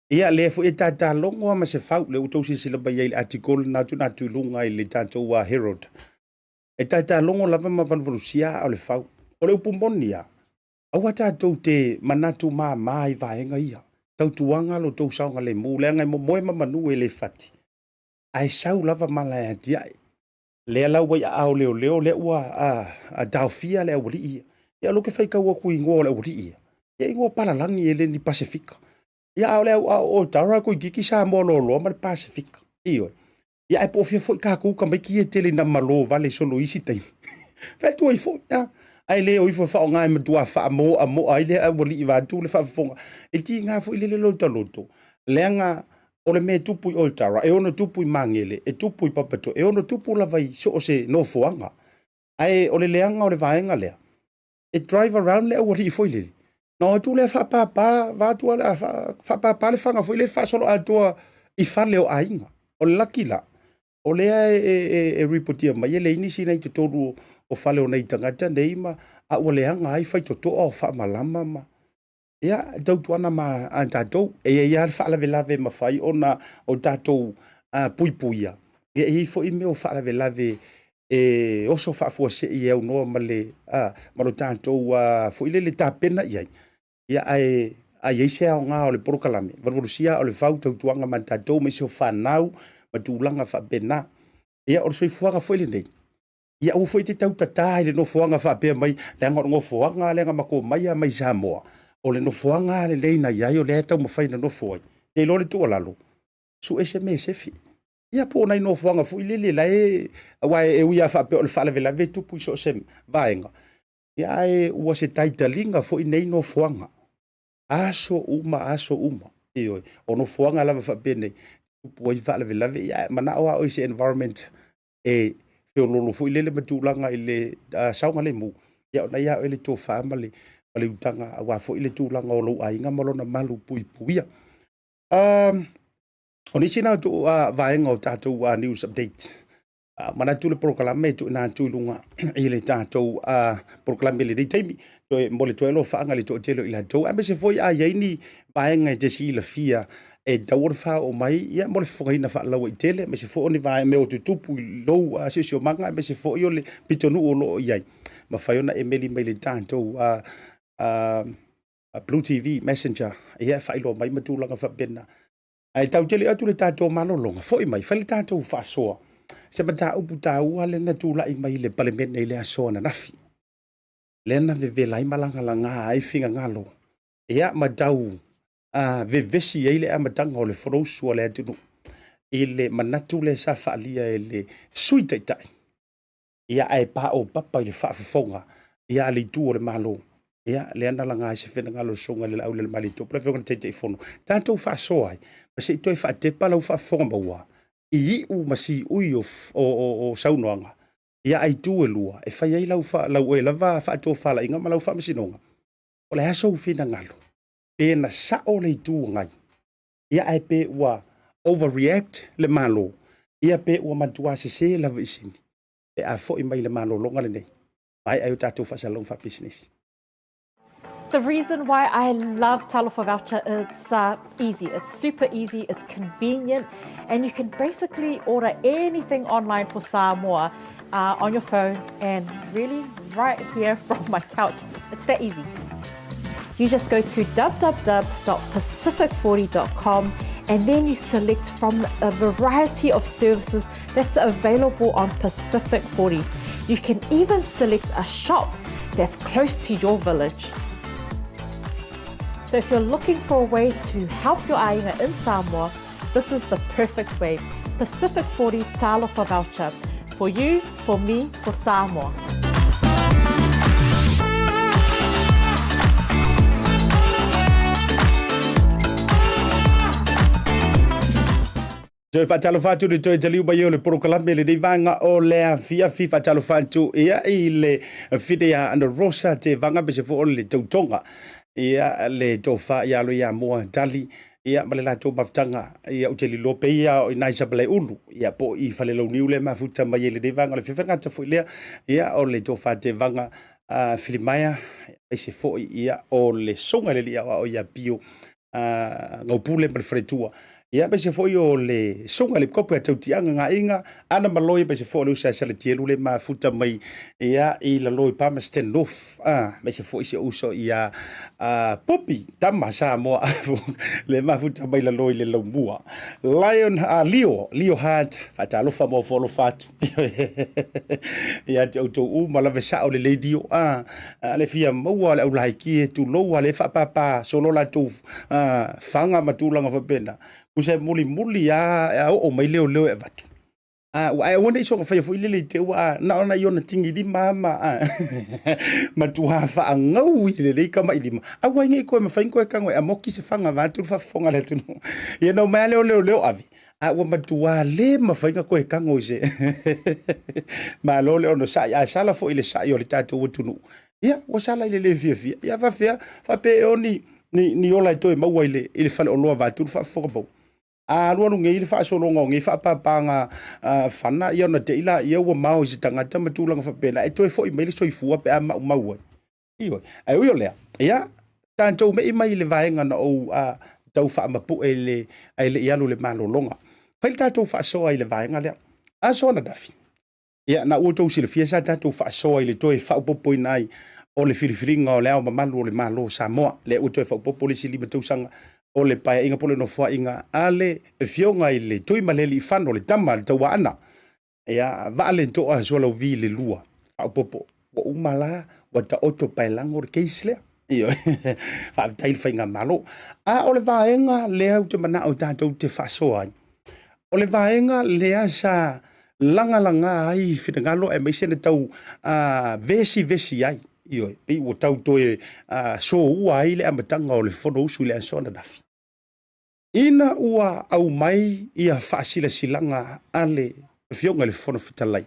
Ia, lea foi e tatalogo lava ma se fau, lea ua outou silasila mai ai i le article lena ua tuuina atu i luga i le tatou Herald. E tatalogo lava ma valuvalusia aa o le fau. O le upu moni lava, aua tatou te manatu mama i vaega ia. Tautuaga lo outou saogalemu, leaga e momoe ma manu e le fati, ae sau lava mala e atiae. Lea la ua i aao leoleo, lea ua taofia le aualii ia. Ia o lea ou te faitau atu i igoa o le aualii ia, ia igoa palalagi e le ni Pasefika. Ia a o le au a o Tara toeitiiti Samoa loaloa ma le Pasefika. Ioe. Ia ae po o fea foi tatou tamaiti ia e tele ina malo vale solo i isi taimi. Fai atu ai foi, a. Ae le o ifo e faaaoga e matua faamoamoa ai le aualii vaeatu le faafofoga. E tiga foi lele lou taloto, leaga o le mea e tupu i Otaara, e ono tupu i Magele, e tupu i Papatoe, e ono tupu lava i so o se nofoaga. Ae o le leaga o le vaega lea, e drive around le aualii foi lele, na o atu lea faapapa, vaeatu a, faapapa le faga foi lele faasoloatoa i fale o aiga. O le laki la, o lea e ripotia mai e leai nisi na i totonu o fale o nai tagata nei ma, a ua leaga ai faitotoa o faamalama ma, Ia, e tautuana ma a tatou, e i ai lava le faalavelave e mafai ona o tatou puipuia, ia e i ai foi mea o faalavelave e oso faafuasei e aunoa ma le, ma lo tatou foi lele tapena i ai, ia ae a i ai se aoga o le polokalame, valuvalusia o le fau tautuaga ma tatou ma isi o fanau ma tulaga faapena. Ia, o le soifuaga foi lenei, Ia aua foi e te tau tata i le nofoaga faapea mai, leaga o le nofoaga lea na matou omai lava mai Samoa, o le nofoaga lava lenei na i ai o lea e taumafai na nofo ai. Te iloa le tuualalo, sue se mea e sefi. Ia po o nai nofoaga foi lele la e, aua e ui lava faapea o le faalavelave e tupu i so o se vaega, ia ae ua se taitaliga foi nei nofoaga. Aso uma, aso uma. Ioe, o nofoaga lava faapenei, tupu ai faalavelave, ia ae manao lava oe i se environment e feoloolo foi lele ma tulaga i le saogalemu, ia o lena ia oe le tofa ma le, ma le utaga aua foi le tulaga o lou aiga ma lona malu puipuia. O nisi na o vaega o tatou news update, manatu le polokalame e tuuina atu i luga i le tatou polokalame i lenei taimi, toe mo le toe alofaaga i le toatele o i latou, aemaise foi a i ai ni vaega e te silafia e tatau ona faaoo mai ia, mo le fofogaina faalauaitele, aemaise foi o ni vaega mea o tutupu i lou siosiomaga, aemaise foi o le pitonuu o lo o i ai, mafai ona e meli mai i le tatou Blue TV Messenger, ia, e faailoa mai ma tulaga faapena. Ae tau tele atu le tatou malologa, foi mai, fai le tatou faasoa, se mataupu taua lea na tulai mai i le Palemene i le aso ananafi, lea na vevela ai ma lagalaga ai finagalo, ia, ma tau vevesi ai le amataga o le Fonousu a le atunuu i le manatu lea sa faaalia e le Sui Taitai, ia, ae paopapa i le faafofoga ia a le itu o le Malo, ia, lea na laga ai se finagalo o le Susuga i le Laaulialemalietoa, le Afioga i le Taitaifono, tatou faasoa ai, ma se i toe faatepa lau faafofoga maua i iu ma siui o saunoaga ia a itu e lua e fai ai lau, lau oe lava faatofalaiga ma lau faamasinoga. O le a sou finagalo? Pe na sao le Itu Agai, ia ae pe ua overreact le Malo, ia pe ua matua sese lava i sini pe a foi mai le malologa lenei, maea ai o tatou faasalalauga faapisinisi. The reason why I love Talofa Voucher, it's easy. It's super easy, it's convenient, and you can basically order anything online for Samoa on your phone and really right here from my couch. It's that easy. You just go to www.pacific40.com and then you select from a variety of services that's available on Pacific 40. You can even select a shop that's close to your village. So if you're looking for a way to help your aina in Samoa, this is the perfect way. Pacific 40 Talofa Voucher. For you, for me, for Samoa. Toe faatalofa atu le toe taliu mai o le polokalame lenei vaega o le afiafi. Faatalofa atu ia i le fine ia Ana Rosa te vanga me se fo o le tautoga ia le tofa ia alo ia moa tali ia ma le latou mafutaga ia u te lilo pe ia o inai sa ulu ia po i Falelauniu le mafuta mai i lenei vaega o le afiafi gata foi lea ia o le tofa te vanga Filimaea aise foi ia o le susuga i le alii aoao ia Pio Gaupule ma le faletua. Ia aemaise foi o le susuga i le kope a Tautiaga Gaiga, Ana Maloi aemaise foi o le uso ia Salatielu le mafuta mai ia i lalo i Palmerston North. Aemaise foi si ou uso ia Popi Tama Samoa le mafuta mai lalo i le Laumua. Lion Leo, Leo Hart, faatalofa ma ofo alofa atu. Ia te outou uma lava sao le lady o le fia maua o le aulaiki e tulou a le faapapa solo latou faga ma tulaga faapena. Tusa e mulimuli a oo mai leoleo e avatu. Ua ae aua ne i soona faia foi lele i te ua na ona i ona tigi lima ma matua faagaui lelei kamailima. Aua ai ne i koe mafai ona koe tago e amoki se faga vaeatu le faafofoga a le atunuu. Ia na omai lava lea o leoleo ave, a ua matua le mafai ona koe tago i se malo le onosai. A sala foi i le sai o le tatou atunuu, ia ua sala i le le fiafia. Ia faafefea, faapea ea ni ola e toe maua i le faleoloa vaeatu le faafofoga pau. A alualu nei le faasologa o nei faapapaga fana, ia ona te i laia ua mao i se tagata ma tulaga faapena, e toe foi mai le soifua pe a maumau ai. Ioe. Ae ui o lea, ia, tatou mei mai i le vaega na ou tau faamapue i le, ae le i alu i le malologa. Fai le tatou faasoa i le vaega lea. Aso ananafi, ia, na ua outou silafia sa tatou faasoa i le toe faaopoopoina ai o le filifiliga o le Ao Mamalu o le Malo o Samoa. Lea ua toe faaopoopo le isi 5 tausaga o le paeaiga po o le nofoaiga a le Afioga i le Tuimalealiifano, le tama a le Tauaana. Ia, Vaalentoa Sualauvi le lua, faaopoopo. Ua uma la, ua taoto paelago le case lea. Ioe, faafetai i le faigamalo. A o le vaega lea ou te manao tatou te faasoa ai, o le vaega lea sa lagalaga ai finagalo aemaise na tau vesivesi ai, ioe, pei ua tau toe soua ai le amataga o le Fonousu i le aso ananafi. Ina ua aumai ia faasilasilaga a le Afioga i le Fofoga Fetalai,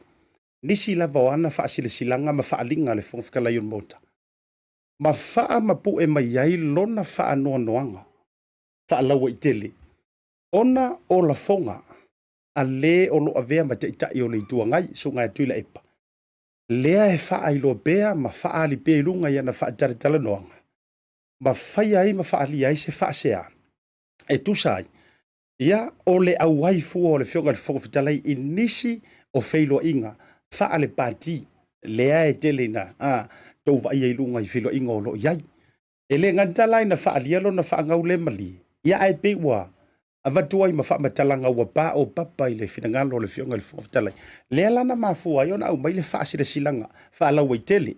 nisi lava o ana faasilasilaga ma faaaliga a le Fofoga Fetalai o le Maota, ma faamapue mai ai lona faanoanoaga faalauaitele ona o lafoga a le o lo o avea ma Taitai o le Itu Agai, Susuga ia Tuilaepa, lea e faailoa pea ma faaali pea i luga i ana faatalatalanoaga, ma faia ai ma faaalia ai se faasea e tusa ai ia o le auai fua o le Afioga i le Fofoga Fetalai i nisi o feiloaiga faale-pati lea e tele ina tou vaaia i luga i feiloaiga o lo o i ai. E le gata la ina faaalia lona faagaulemalie, ia ae pei ua avatu ai ma faamatalaga ua paopapa i le finagalo o le Afioga i le Fofoga Fetalai, lea la na mafua ai ona aumai le faasilasilaga faalauaitele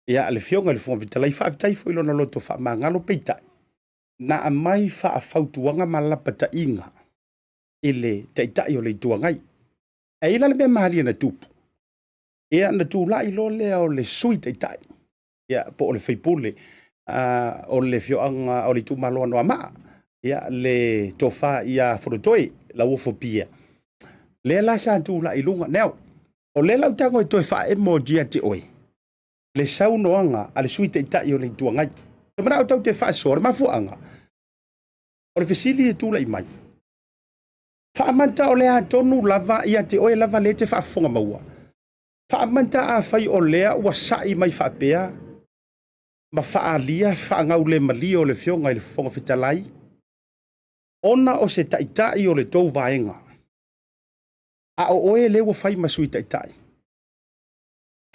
ia le Afioga i le Fofoga Fetalai. Faafetai foi i lona loto faamagalo, peitai na aumai faafautuaga ma lapataiga i le Taitai o le Itu Agai. Ae i ai la le mea malie na tupu, ia na tulai loa lea o le Sui Taitai, ia po o le faipule o le afioaga o le itumalo o Anoamaa, ia le tofa ia Fonotoe Lauofo Pia, lea la sa tulai i luga. Now, o lea la ou tago e toe faaemo atu ia te oe le saunoaga a le Sui Taitai o le Itu Agai. Te manao tau te faasoa le mafuaaga o le fesili e tulai mai. Faamanta o le a tonu lava ia te oe lava lea e te faafofoga maua. Faamanta afai o lea ua sa'i mai faapea ma faaalia faagaulemalie o le Afioga i le Fofoga Fetalai ona o se taitai o le tou vaega, a o oe lea ua fai ma Sui Taitai.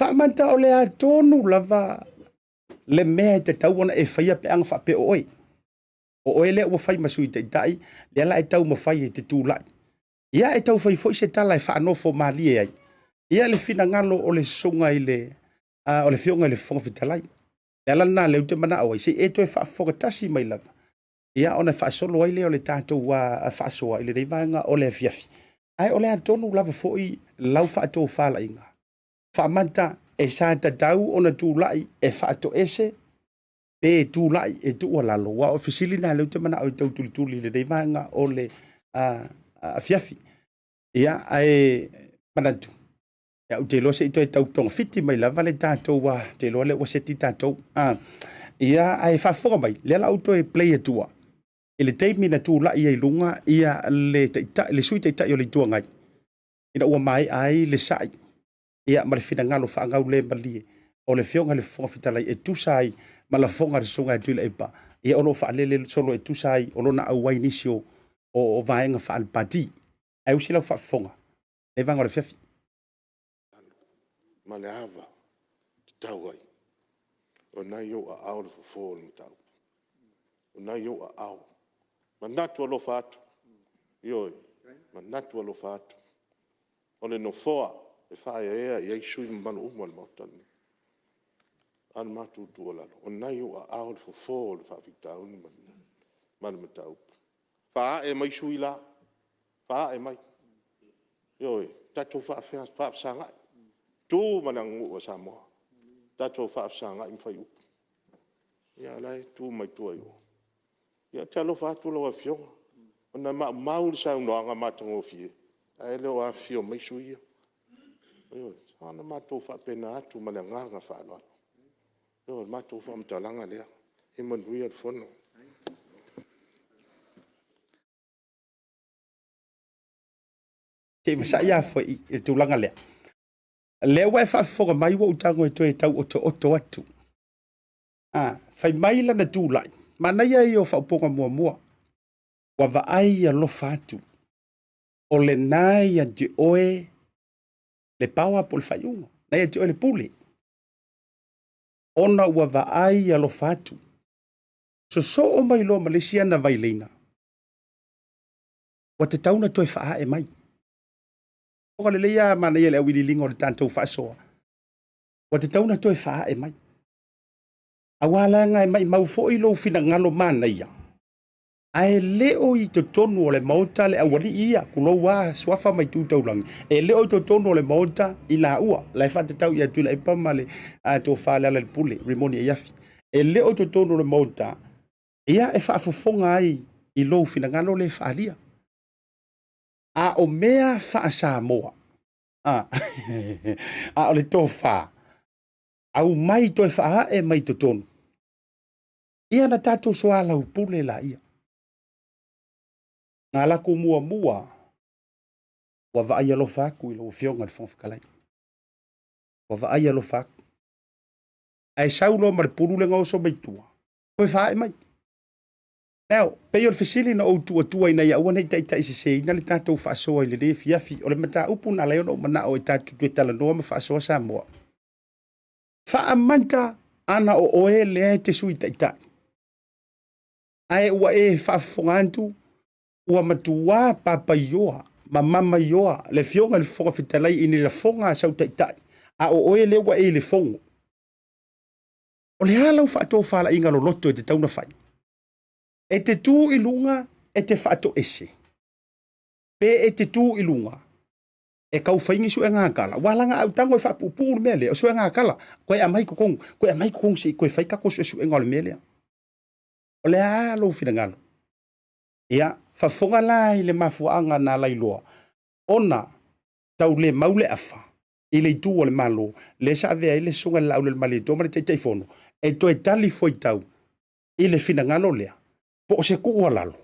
Faamanta o le a tonu lava le mea e tatau ona e faia pe ana faapea o oe. O oe lea ua fai ma Sui Taitai, lea la e taumafai e te tulai. Ia e tau fai foi se tala e faanofo malie ai ia le finagalo o le susuga i le o le Afioga i le Fofoga Fetalai. Le ala lena lea ou te manao ai, se i e toe faafofoga tasi mai lava, ia ona faasolo ai lea o le tatou faasoa i lenei vaega o le afiafi. Ae o le a tonu lava foi lau faatofalaiga faamata e sa tatau ona tulai e faatoese pe tulai e tuualalo, aua o fesili na lea ou te manao e tau tulituli i lenei vaega o le afiafi. Ia, ae manatu, ia, ou te iloa se i toe tau togafiti mai lava le tatou, ou te iloa lea ua seti tatou. Ia, ae faafofoga mai, lea la ou toe play atua i le taimi na tulai ai i luga ia le taitai, le Sui Taitai o le Itu Agai, ina ua maea ai le sai ia ma le finagalo faagaulemalie o le Afioga i le Fofoga Fetalai e tusa ai ma lafoga a le Susuga ia Tuilaepa, ia o lo o faalele solo e tusa ai o lona auai i nisi o, o, o vaega faale-pati. Ae usi lau faafofoga, le vaega o le afiafi. Ma le ava e tatau ai, o lena e i ou aao le fofo o le mataupu. O lena e i ou aao. Manatu alofa atu, ioe, manatu alofa atu, o le Nofoa e faaeaea i ai sui usufono mamalu uma o le Maota lenei. A o le matou tuualalo, o lena e i ou aao le fofo o le faafitauli ma le mataupu. Faaae mai sui usufono la, faaae mai, ioe, tatou faafesagai, tu ma le aganuu a Samoa, tatou faafesagai ma fai upu. A o la e tu mai tua i o. Ia ou te alofa atu lau Afioga, ona e maumau le saunoaga matagofie ae le o afifio mai sui usufono ia. Ioe. Na ona matou faapena atu ma le agaga faaaloalo. O le matou faamatalaga lea. Ia manuia le Fono. Se i vasai lava foi i le tulaga lea. Lea ua e faafofoga mai ua ou tago e toe tau otooto atu. Fai mai lana tulai, manaia ia o faaupuga muamua. Ua vaai alofa atu, o lena ia te oe le power po o le faaiuga, na ia te oe le pule. Ona ua vaai alofa atu, sosoo mai loa ma le isi ana vaileina, ua tatau ona toe faaae mai. Fofoga lelei lava manaia le auiliiliga o le tatou faasoa, ua tatau ona toe faaae mai. Aua leaga e maumau foi lou finagalo manaia, ae le o i totonu o le Maota le aualii ia, tulou lava suafa ma itu taulagi, e le o i totonu o le Maota i laua, la e faatatau ia Tuilaepa ma le Tofa Lealailepule Rimoni Aiafi. E le o i totonu o le Maota, ia e faafofoga ai i lou finagalo lea e faaalia. A o mea faa-Samoa, a, a o le tofa, aumai toe faaae mai totonu, ia na tatou soalaupule laia. Na laku muamua, ua vaai alofa atu i lau Afioga i le Fofoga Fetalai. Ua vaai alofa atu. Ae sau loa ma le pulu le gaoso mai tua, toe faaae mai. Now, pei o le fesili na ou tuuatua ina ia aua ne i taitaiseseina le tatou faasoa i lenei afiafi, o le mataupu na ala ai ona ou manao e tatou toe talanoa ma faasoa Samoa. Faamanta ana o oe lea e te sui taitai, ae ua e faafofoga atu ua matua papaioa ma mamaioa le Afioga i le Fofoga Fetalai i ni lafoga a sau taitai, a o oe lea ua e i le fono. O le a lau faatofalaiga loloto e tatau ona fai? E te tu i luga e te faatoese, pe e te tu i luga e tau fai ni suega tala. Ua laga au tago e faapuupuu le mea lea, o suega tala, koe aumai totonu, koe aumai totonu se i toe fai tatou suesuega o le mea lea. O le a lou finagalo? Ia, faafofoga la i le mafuaaga na ala ai loa ona tau le mau le afa i le itu o le Malo, lea sa avea ai le Susuga i le Laaulialemalietoa ma le Taitaifono e toe tali fuaitau i le finagalo lea, po o se tuualalo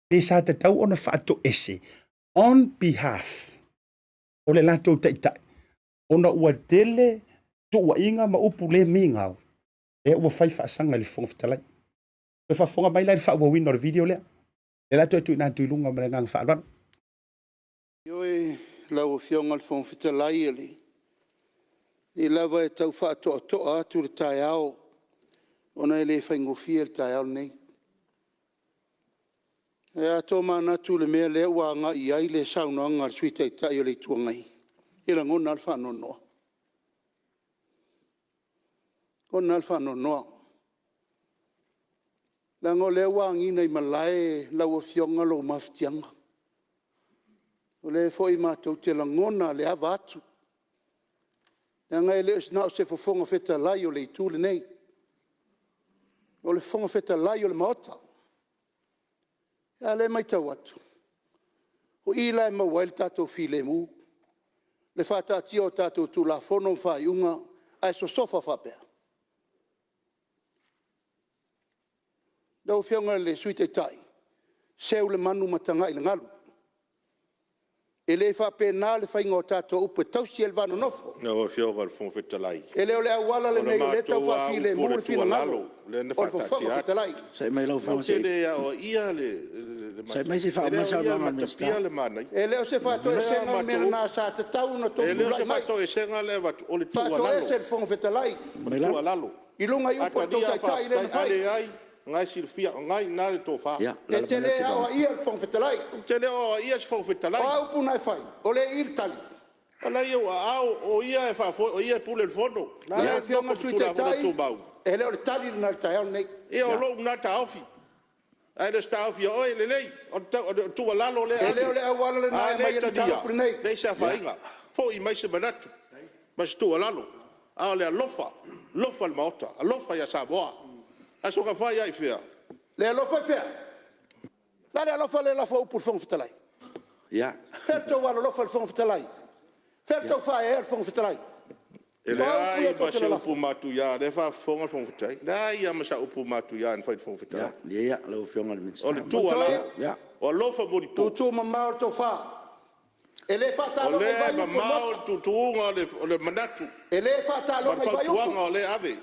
pe sa tatau ona faatoese on behalf o le latou taitai, ona ua tele tuuaiga ma upu le migao lea ua fai faasaga i le Fofoga Fetalai. Toe faafofoga mai la i le faaauauina o le video lea, lea la toe tuuina atu i luga ma le agaga faaaloalo. Ioe lau Afioga i le Fofoga Fetalai, o lenei lava e tau faatoatoa atu le taeao ona e le faigofie le taeao lenei. Ae a tomanatu i le mea lea ua agai i ai le saunoaga a le Sui Taitai o le Itu Agai, e lagona lava le faanoanoa, e lagona lava le faanoanoa. Leaga o lea ua agiga i malae lau Afioga lou mafatiaga. O lea foi matou te lagona le ava atu, leaga e le na o se Fofoga Fetalai o le Itu lenei, o le Fofoga Fetalai o le Maota. A o lea e matau atu, O i la e maua ai lo tatou filemu, le faataatia o tatou Tulafono ma faaiuga ae sosofa faapea? Lau Afioga i le Sui Taitai, seu le manu ma tagai i le galu. E le faapena le faiga o tatou upu e tausi ai le va nonofo. Lau Afioga i le Fofoga Fetalai, E le o le auala o le lenei o lea e tau matou lava upu faafilemu o le le finagalo tuualalo lea na o le Fofoga faataatia atu. Fetalai. Matou te le aoaia le Sai mai se i e faauma le le aoaia saunoaga le a le Minisita. matapia le manaia. E le o se O lea faatoesega le mea matou lena upu, sa tatau ona outou e le o tulai se mai, faatoesega lea e avatu, o le tuualalo, faatoese le Fofoga Fetalai o le tuualalo. i luga i A upu a le tou talia Taitai lea na faafetai, a fai. leai, o lena e silafia, o lena e i ina le tofa. Ia, E alaala te mai le lau aoaia le Fofoga Fetalai. Ou te le o aoaia se Fofoga O Fetalai. a upu na e fai, o lea e i i le tali. O la e i ou aao, o ia e faafoe, o ia e pule i le Fono. O Lau la e Afioga i nonofo le ma Sui Tulafono Taitai, Tumau. e le o le tali lena i le taeao lenei. Ia o lou lena taofi, ae le o se taofi o oe. Lelei, o le tuualalo lea e E le o ave, le auala lena e a aumai le ai le talia, mataupu lenei. e leai se afaina, foi mai se manatu ma se tuualalo. A o le alofa, alofa i le Maota, alofa ia Samoa. Ae soona fai lava i fea? Le alofa i fea? O le a le alofa lea e lafo upu i le Fofoga Fetalai? Ia. Fea lo outou alolofa i le Fofoga Fetalai? Fea le tou faaeaea i le Fofoga Fetalai? E O a upu ia leai tou ma te se lalafo? upu matuia, o lea e faafofoga le Fofoga Fetalai. E leai lava ma sau upu matuia na fai i le Fofoga Ia, Fetalai. malie ia lau Afioga i le O Minisita. le tuualalo, Ia. o alofa molipo. Tuutuumamao le tofa. E le O faataaloga i lea e vai upu o le mamao Maota. le tuutuuga o le manatu E le ma le faataaloga i vai fautuaga upu. o lea e ave. E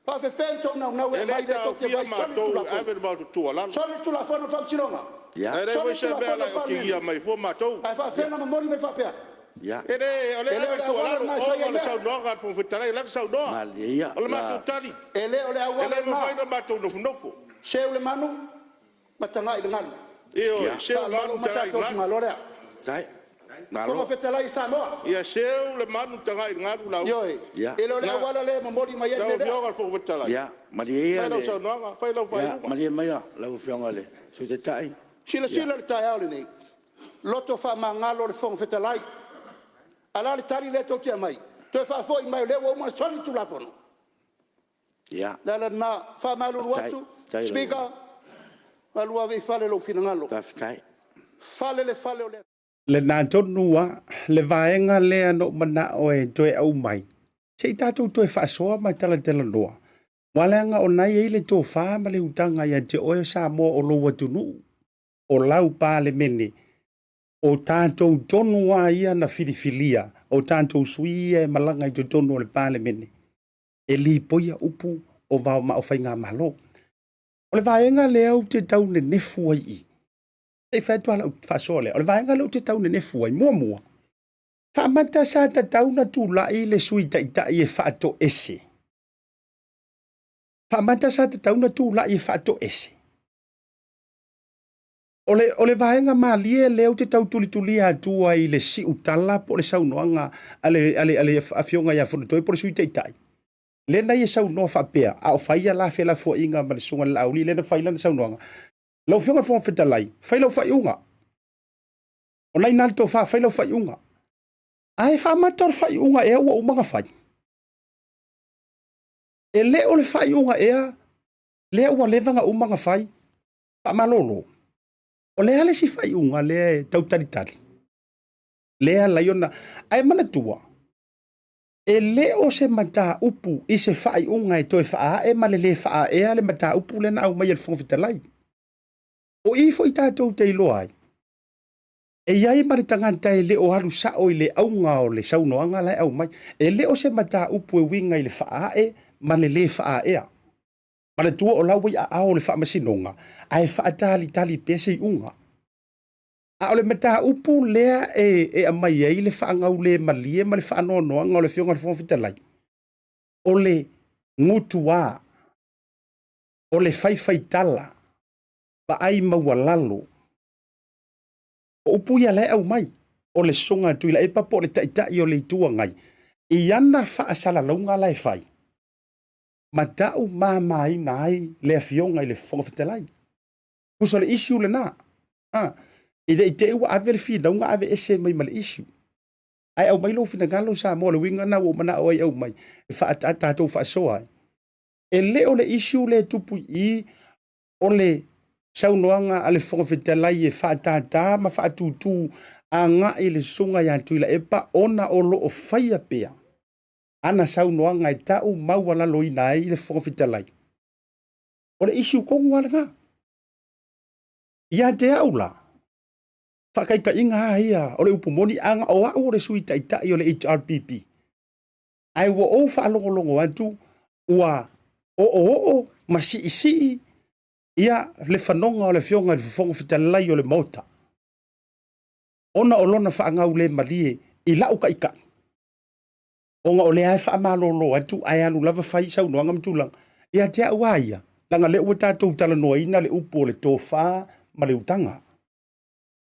faapefea ona outou naunau e E le aumai lea tou te taofia vaai e soli le matou e Tulafono? ave le matou tuualalo. Soli le Tulafono o le Faamasinoga? Ia. Ae leai Soli foi le se mea o Tulafono le a le a e okigia Palemene? mai fua matou. Ae faapefea ona momoli mai faapea? Ia. E le, o E lea e le o ave le le auala tuualalo lena e fai ona ai o le mea. saunoaga a le Fofoga Fetalai, o lea na saunoa. Malie ia O le la... matou tali, E le o le e auala le lena. mafai ona matou nofonofo. Seu le manu ma tagai i le galu. Ioe, Ia. seu le Faaaloalo manu uma tagai i tatou le galu. itumalo lea. Faafetai. Fofoga Malo. Fetalai o Samoa. Ia seu le manu tagai i le galu Laauli. Ioe. Ia. E le o le Na, auala lea e momoli mai ai le lau mea lea. Afioga i le Fofoga Fetalai, Ia, malie ia fai lau le... saunoaga, fai lau Ia, faaiuga. malie maia lau Afioga i le Sui Taitai. Ia. Silasila i le taeao lenei, loto faamagalo le Fofoga Fetalai. Ae o le a le tali lea tou te aumai? Toe faafoi mai o lea ua uma ona soli le Tulafono? O Ia. le ala lena, e faamalulu Faafetai. atu, Faafetai i lau... Speaker, malu ave i fale lou finagalo. Faafetai. Fale le fale o le Lena tonu lava le vaega lea na ou manao e toe aumai, se i tatou toe faasoa ma talatalanoa. Aua leaga o na e i ai le tofa ma le utaga ia te oe o Samoa o lou atunuu, o lau Palemene, o tatou tonu lava ia na filifilia, o tatou sui ia e malaga i totonu o le Palemene, e lipoia upu o vao ma o faigamalo. O le vaega lea ou te tau nenefu ai i i, se i fai atu lava lau faasoa lea, o le vaega lea ou te tau nenefu ai, muamua, faamata sa tatau ona tulai le Sui Taitai e faatoese. Faamata sa tatau ona tulai e faatoese. O le, o le vaega malie lea ou te tau tulitulia atu ai i le siutala po o le saunoaga a le, a le, a le Afioga ia Fonotoe po o le Sui Taitai, lea na ia saunoa faapea, a o fai ia la felafoaiga ma le Susuga i le Laauli lea na fai lana saunoaga, Lau Afioga i le Fofoga Fetalai, fai lau faaiuga. O la e i ina le tofa, fai lau faaiuga. Ae faamata o le faaiuga ea ua uma ona fai? E le o le faaiuga ea lea ua leva ona uma ona fai faamalolo? O le a le isi faaiuga lea e tau talitali? Lea ala ai ona... Ae manatua, e le o se mataupu i se faaiuga e toe faaae ma le le faaaea le mataupu lea na aumai e le Fofoga Fetalai. O i foi tatou te iloa ai, e i ai ma le tagata e le o alu sao i le auga o le saunoaga la e aumai. E le o se mataupu e uiga i le faaae ma le le faaaea. Manatua o la ua i aao o le Faamasinoga, ae faatalitali pea se iuga. A o le mataupu lea e, e aumai ai le faagaulemalie ma le faanoanoaga o le Afioga i le Fofoga Fetalai, o le gutuā, o le faifaitala, vaai maualalo. O upu ia la e aumai, o le Susuga a Tuilaepa po o le Taitai o le Itu Agai, i ana faasalalauga la e fai, matau mamaina ai le Afioga i le Fofoga Fetalai. Tusa o le issue lena. Ha. I le i te i ua ave le finauga ave ese mai ma le issue. Ae aumai lou finagalo Samoa, o le uiga lena ua ou manao ai e aumai, e faa, tatou faasoa ai. E le o le issue lea e tupu i i, o le Saunoaga a le Fofoga Fetalai e faatātā ma faatūtū agai i le Susuga ia Tuilaepa ona o lo o faia pea ana saunoaga e tau maualaloina ai le Fofoga Fetalai. O le issue tonu lava lena. Ia te au la, faataitaiga lava ia o le upu moni, ana o au o le Sui Taitai o le HRPP, ae ua ou faalogologo atu ua oooo ma siisii ia le fanoga o le Afioga i le Fofoga Fetalai o le Maota, ona o lona faagaulemalie i lau taitai, ona o lea e faamalolo atu ae alu lava fai saunoaga ma tulaga. Ia te au lava ia, leaga o lea ua tatou talanoaina le upu o le tofa ma le utaga.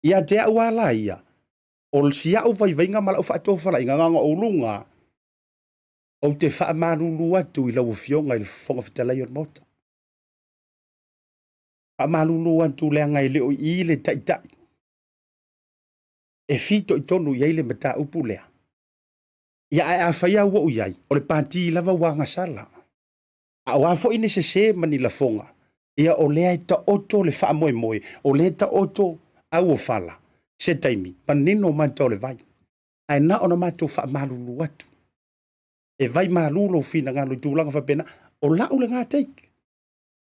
Ia te au lava la ia, o si au vaivaiga ma lau faatofalaiga, na ona ou luga, ou te faamalulu atu i lau Afioga i le Fofoga Fetalai o le Maota. Faamalulu atu leaga e le o i i le taitai e fitoitonu i ai le mataupu lea. Ia ae afai lava ua ou i ai, o le pati lava ua agasala. A o a foi ni sese ma ni lafoga, ia o lea e taoto le faamoemoe, o lea e taoto auofala, se taimi, manino mata o le vai. Ae na ona matou faamalulu atu. E vai malu lou finagalo i tulaga faapena. O lau lena take.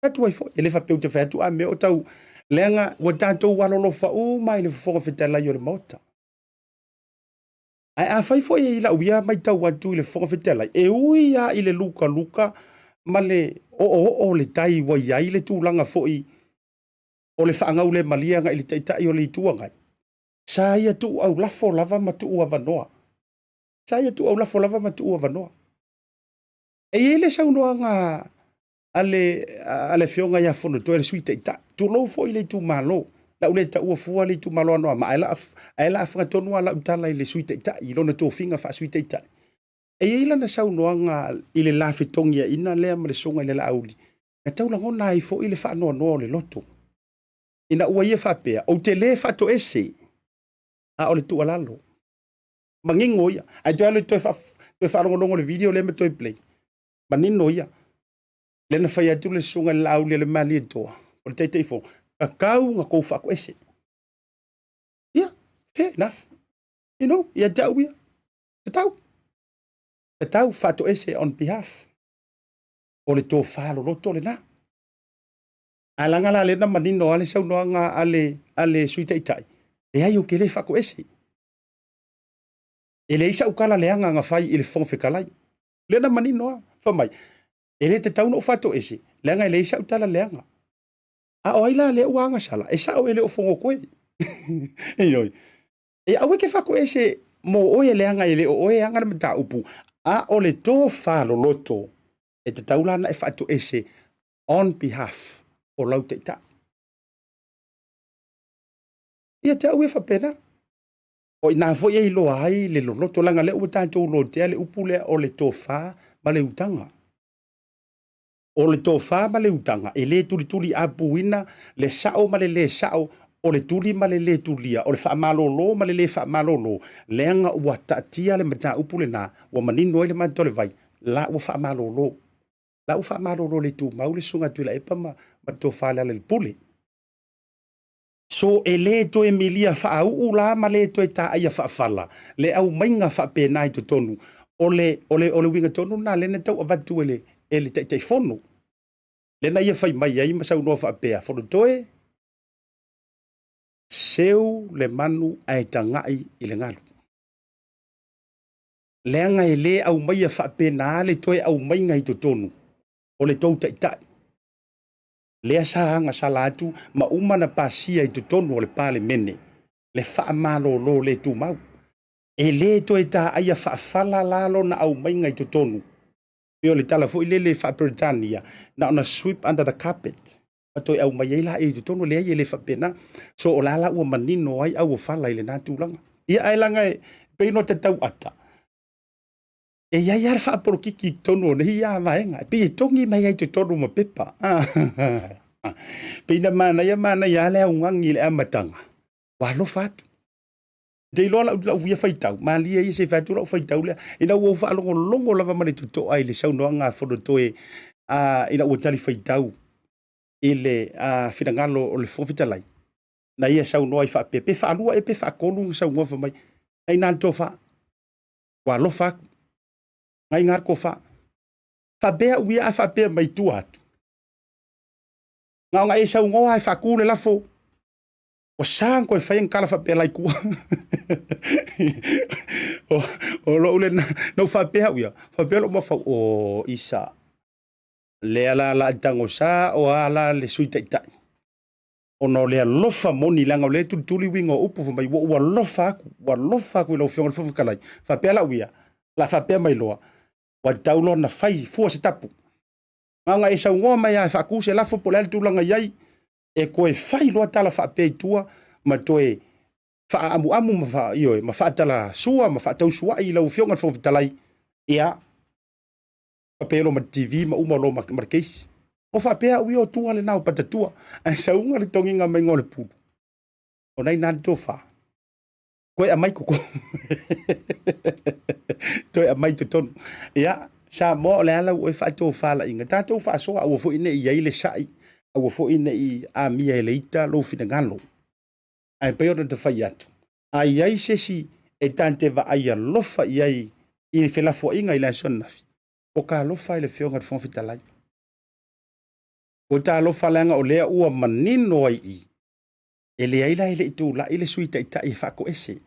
Atu ai foi, e le faapea ou te fai atu a mea o tau, leaga ua tatou alolofa uma i le Fofoga Fetalai o le Maota. Ae afai foi i lau ia matau atu i le Fofoga Fetalai, e ui lava i le lukaluka ma le oooo o le tai ua i ai le tulaga foi o le faagaulemalie agai i le Taitai o le Itu Agai, sa ia tuu aulafo lava ma tuu avanoa. Sa ia tuu aulafo lava ma tuu avanoa. E i ai le saunoaga a le a le afioga ia Fonotoe le Sui Taitai, tulou foi le itumalo, o le a ou le taua fua le itumalo Anoamaa, ae la ae la fagatonu lava lau tala i le Sui Taitai i lona tofiga faa-Sui Taitai. E i ai lana saunoaga i le la fetogiaina lea ma le susuga i le Laauli, na tau lagona ai foi le faanoanoa o le loto, ina ua ia faapea, ou te le faatoese, a o le tuualalo. Manino ia. Ae toe alu e toe faalogologo i le video lea ma toe play. Manino ia. Lea na fai atu le susuga i le Laauli a le Malietoa, o le Taitaifono, tatau ona tou faatoese. Ia, fair enough. You know, ia te au ia, tatau. Tatau faatoese on behalf o le tofa loloto lena. Ae leaga la lea na manino lava le saunoaga a le, a le Sui Taitai, leai ou te le faatoese. E leai sau tala leaga na fai i le Fofoga Fetalai. Lea na manino lava, fai mai, e le tatau ona ou faatoese, leaga e leai sau tala leaga. A o ai la lea ua agasala? E sao e le o Fonotoe. Ioe. E aua e te faatoese mo oe leaga e le o oe e ana le mataupu, a o le tofa loloto e tatau la ona e faatoese on behalf o lau taitai. Ia te au ia faapena. O i ina foi e iloa ai le loloto, leaga o lea ua tatou lotea le upu lea o le tofa ma le utaga. O le tofa ma le utaga, e le tulituliapuina le sao ma le le sao, o le tuli ma le le tulia, o le faamalolo ma le le faamalolo, leaga ua taatia le mataupu lena, ua manino ai le mata o le vai, la ua faamalolo. La ua faamalolo le tumau le Susuga Tuilaepa ma le Tofa Lealailepule. So e le toe milia faauu la ma le toe taaia faafala le aumaiga faapena i totonu o le, o le, o le uiga tonu lena lea na tau avatu e le, e le Taitaifono. Lea na ia fai mai ai ma saunoa faapea, Fonotoe, seu le manu ae tagai i le galu. Leaga e le aumaia faapena le toe aumaiga i totonu o le tou Taitai. Lea sa agasala atu ma uma na pasia i totonu o le Palemene le faamalolo le tumau. E le toe taaia faafala la lona aumaiga i totonu, pei o le tala foi lele faa-Peretania, na ona sweep under the carpet, ma toe aumai ai laia i totonu. Leai, e le faapena. So o la la ua manino ai auofala i lena tulaga. Ia ae leaga e pei ona tatau ata, E i ai lava le faapolokiki i totonu o nei vaega, e pei e togi mai ai i totonu ma pepa. Pei na manaia manaia lava le augani i le amataga, ua alofa atu. Ou te iloa lau, lau ia faitau, malie ia se i fai atu lau faitau lea, ina ua ou faalogologo lava ma le totoa i le saunoaga a Fonotoe ina ua talifuaitau. i le finagalo o le Fofoga Fetalai, na ia saunoa ai faapea, pe faalua ea pe faatolu ona saunoa fai mai, na ina le tofa, ua alofa atu, na ina le tofa. Faapea au ia a faapea mai tua atu, na ona e saunoa e faatu le lafo, ua sa ona toe fai ni tala faapea la i tua. O lou lena, na ou faapea au ia, faapea lou mafaufau, o isa, lea la la tago sa o a la le Sui Taitai, ona o le alofa moni, leaga o lea e tulituli uiga o upu, fai mai, ua ou alofa atu, ua alofa atu i lau Afioga i le Fofoga Fetalai. Faapea lau ia, la faapea mai loa, ua tatau loa ona fai fua se tapu. Na ona e saunoa mai lava e faatu se lafo po o le a le tulaga i ai, e toe fai loa tala faapea i tua ma toe faaamuamu ma, fa, ioe, ma faatalasua ma faatausuai i lau Afioga i le Fofoga Fetalai, ia, faapea loa ma le TV ma uma loa ma le case. O faapea au ia o tua lena o patatua, ae sauga le togiga mai o le pulu. O nai nā le tofa. Toe aumai totonu. Toe aumai totonu. Ia, Samoa o le ala ua e faatofalaiga. Tatou faasoa aua foi ne i i ai le sai, aua foi ne i amia e le ita lou finagalo. Ae pei ona ta fai atu, a i ai se isi e ta te vaai alofa i ai i felafoaiga i le aso ananafi, o ka alofa i le Afioga i le Fofoga Fetalai. O ta alofa leaga o lea ua manino ai i, e leai la e le i tulai le Sui Taitai e faatoese.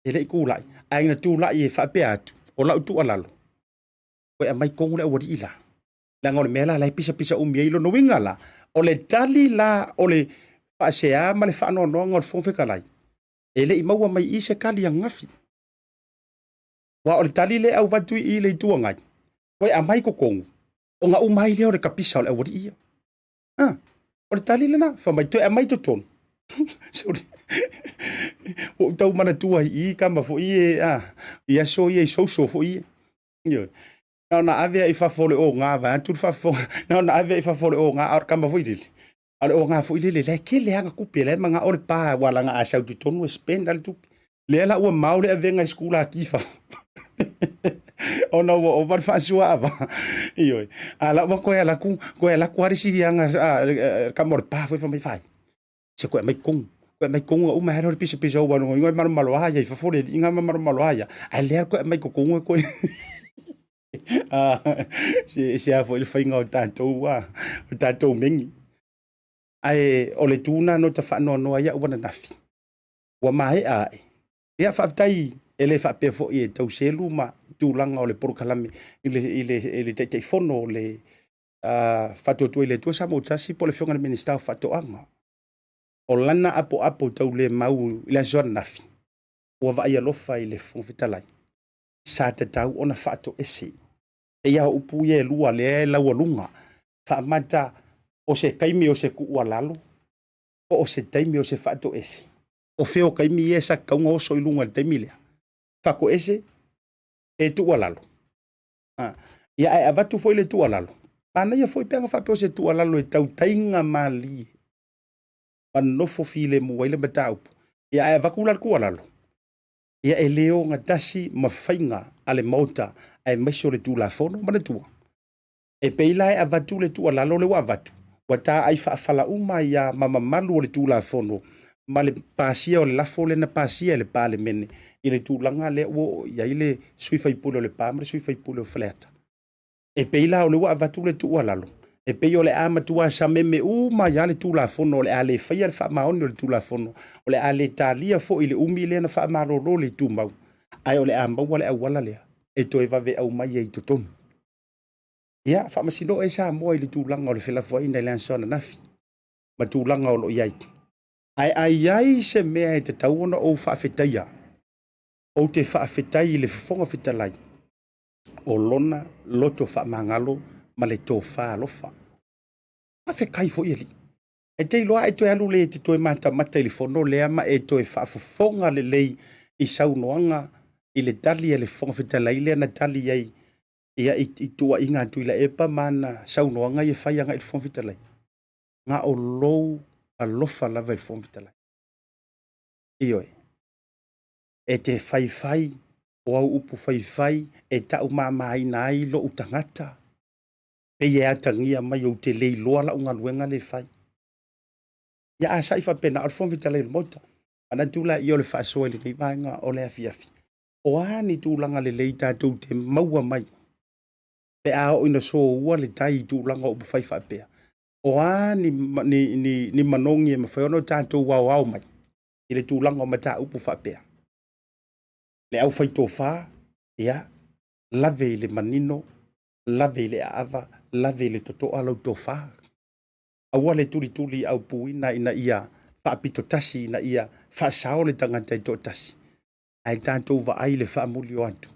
E le i tulai, ae na tulai e faapea atu, o lau tuualalo, toe aumai tonu le aualii la. Leaga o le mea la la e pisapisa umi ai lona uiga la, o le tali la o le faasea ma le faanoanoaga o le Fofoga Fetalai, e le i maua mai i se tali ananafi. Aua o le tali lea e avatu i i le Itu Agai, toe aumai totonu, ona uma ai lea o le kapisa o le aualii ia. Ah, o le tali lena, fai mai toe aumai totonu. Sorry. Ua ou tau manatua i i kama foi e, ah, i aso ia i social foi ia. Ioe. Na ona ave i fafo o le oga, vaeatu le faafofoga, na ona ave i fafo o le oga, a o le kama foi lele, a o le oga foi lele, la e tele ana tupe, la e manao le pa, aua leaga a sau i totonu e spend lava le tupe. Lea la ua mao le avega i sikulaki i fafo. Ona ua ova le faasuaava. Ioe. A la ua toe alu atu, toe alu atu lava le isi aga, a, kama o le pa foi fai mai, fai, se toe aumai totonu. Toe aumai totonu na uma ai lea o le pisapisa ua igoigo e malomalo a ia i fafo le alii na ma malomalo a ia. Ae lea toe aumai totonu e toe se, se a foi le faiga o tatou, a, o tatou megi. Ae o le tu na no ta faanoanoa ai au ananafi. Ua maea ae. Ia, faafetai e le faapea foi e tau selu ma tulaga o le polokalame i le, i le, i le Taitaifono o le Faatuatua i le Atua Samoa Tasi po o le Afioga i le Minisita o Faatoaga. O lana apoapo taulemau i le aso ananafi, ua vaai alofa i le Fofoga Fetalai, sa tatau ona faatoese. E ia upu ia e lua lea e laualuga, faamata o se taimi o se tuualalo, po o se taimi o se faatoese. O fea o taimi ia sa tatau ona oso i luga i le taimi lea? Faatoese pe tuualalo. Ha. Ia ae avatu foi le tuualalo. Manaia foi pe ana faapea o se tuualalo e tau taiga malie ma nofo filemu ai le mataupu. Ia ae avatu la le tuualalo. Ia e le ogatasi ma faiga a le Maota aemaise o le Tulafono. Manatua, e pei la e avatu le tuualalo lea ua avatu, ua taai faafala uma ai lava ma mamalu o le Tulafono ma le pasia o le lafo lea na pasia e le Palemene i le tulaga lea ua oo i ai le sui usufono o Lepa ma le sui usufono o Faleata. E pei la o lea ua avatu le tuualalo, e pei o le a matua sameme uma ai lava le Tulafono, o le a le faia le faamaoni o le Tulafono, o le a le talia foi le umi lea na faamalolo le tumau, ae o le a maua le auala lea e toe vave aumai ai i totonu. Ia, faamasino oe Samoa i le tulaga o le felafoaiga i le aso ananafi ma tulaga o lo o i ai. Ae a i ai se mea e tatau ona ou faafetaia, ou te faafetai i le Fofoga Fetalai o lona loto faamagalo ma le tofa alofa. Faafetai foi alii. E te iloa e toe alu le te toe matamata i le fono lea ma e toe faafofoga lelei i saunoaga i le tali a le Fofoga Fetalai lea na tali ai ia i, i tuuaiga a Tuilaepa ma ana saunoaga ia fai agai i le Fofoga Fetalai. Na o lou alofa lava i le Fofoga Fetalai. Ioe. E te faifai, o au upu faifai e taumamaina ai lou tagata. Pei e atagia mai ou te le iloa lau galuega lea e fai. Ia a sa'i faapena, o le Fofoga Fetalai o le Maota, manatu laia o le faasoa i lenei vaega o le afiafi, o a ni tulaga lelei tatou te maua mai pe a oo ina soua le tai i tulaga o upufai faapea, o a ni, ni, ni, ni manogi e mafai ona tatou aoao mai i le tulaga o mataupu faapea. Le aufaitofa, ia, lave i le manino, lave i le aava, lave i le totoa lau tofa. Aua le tulituli aupuina ina ia faapitotasi, ina ia faasao le tagata e toatasi, ae tatou vaai le faamuli o atu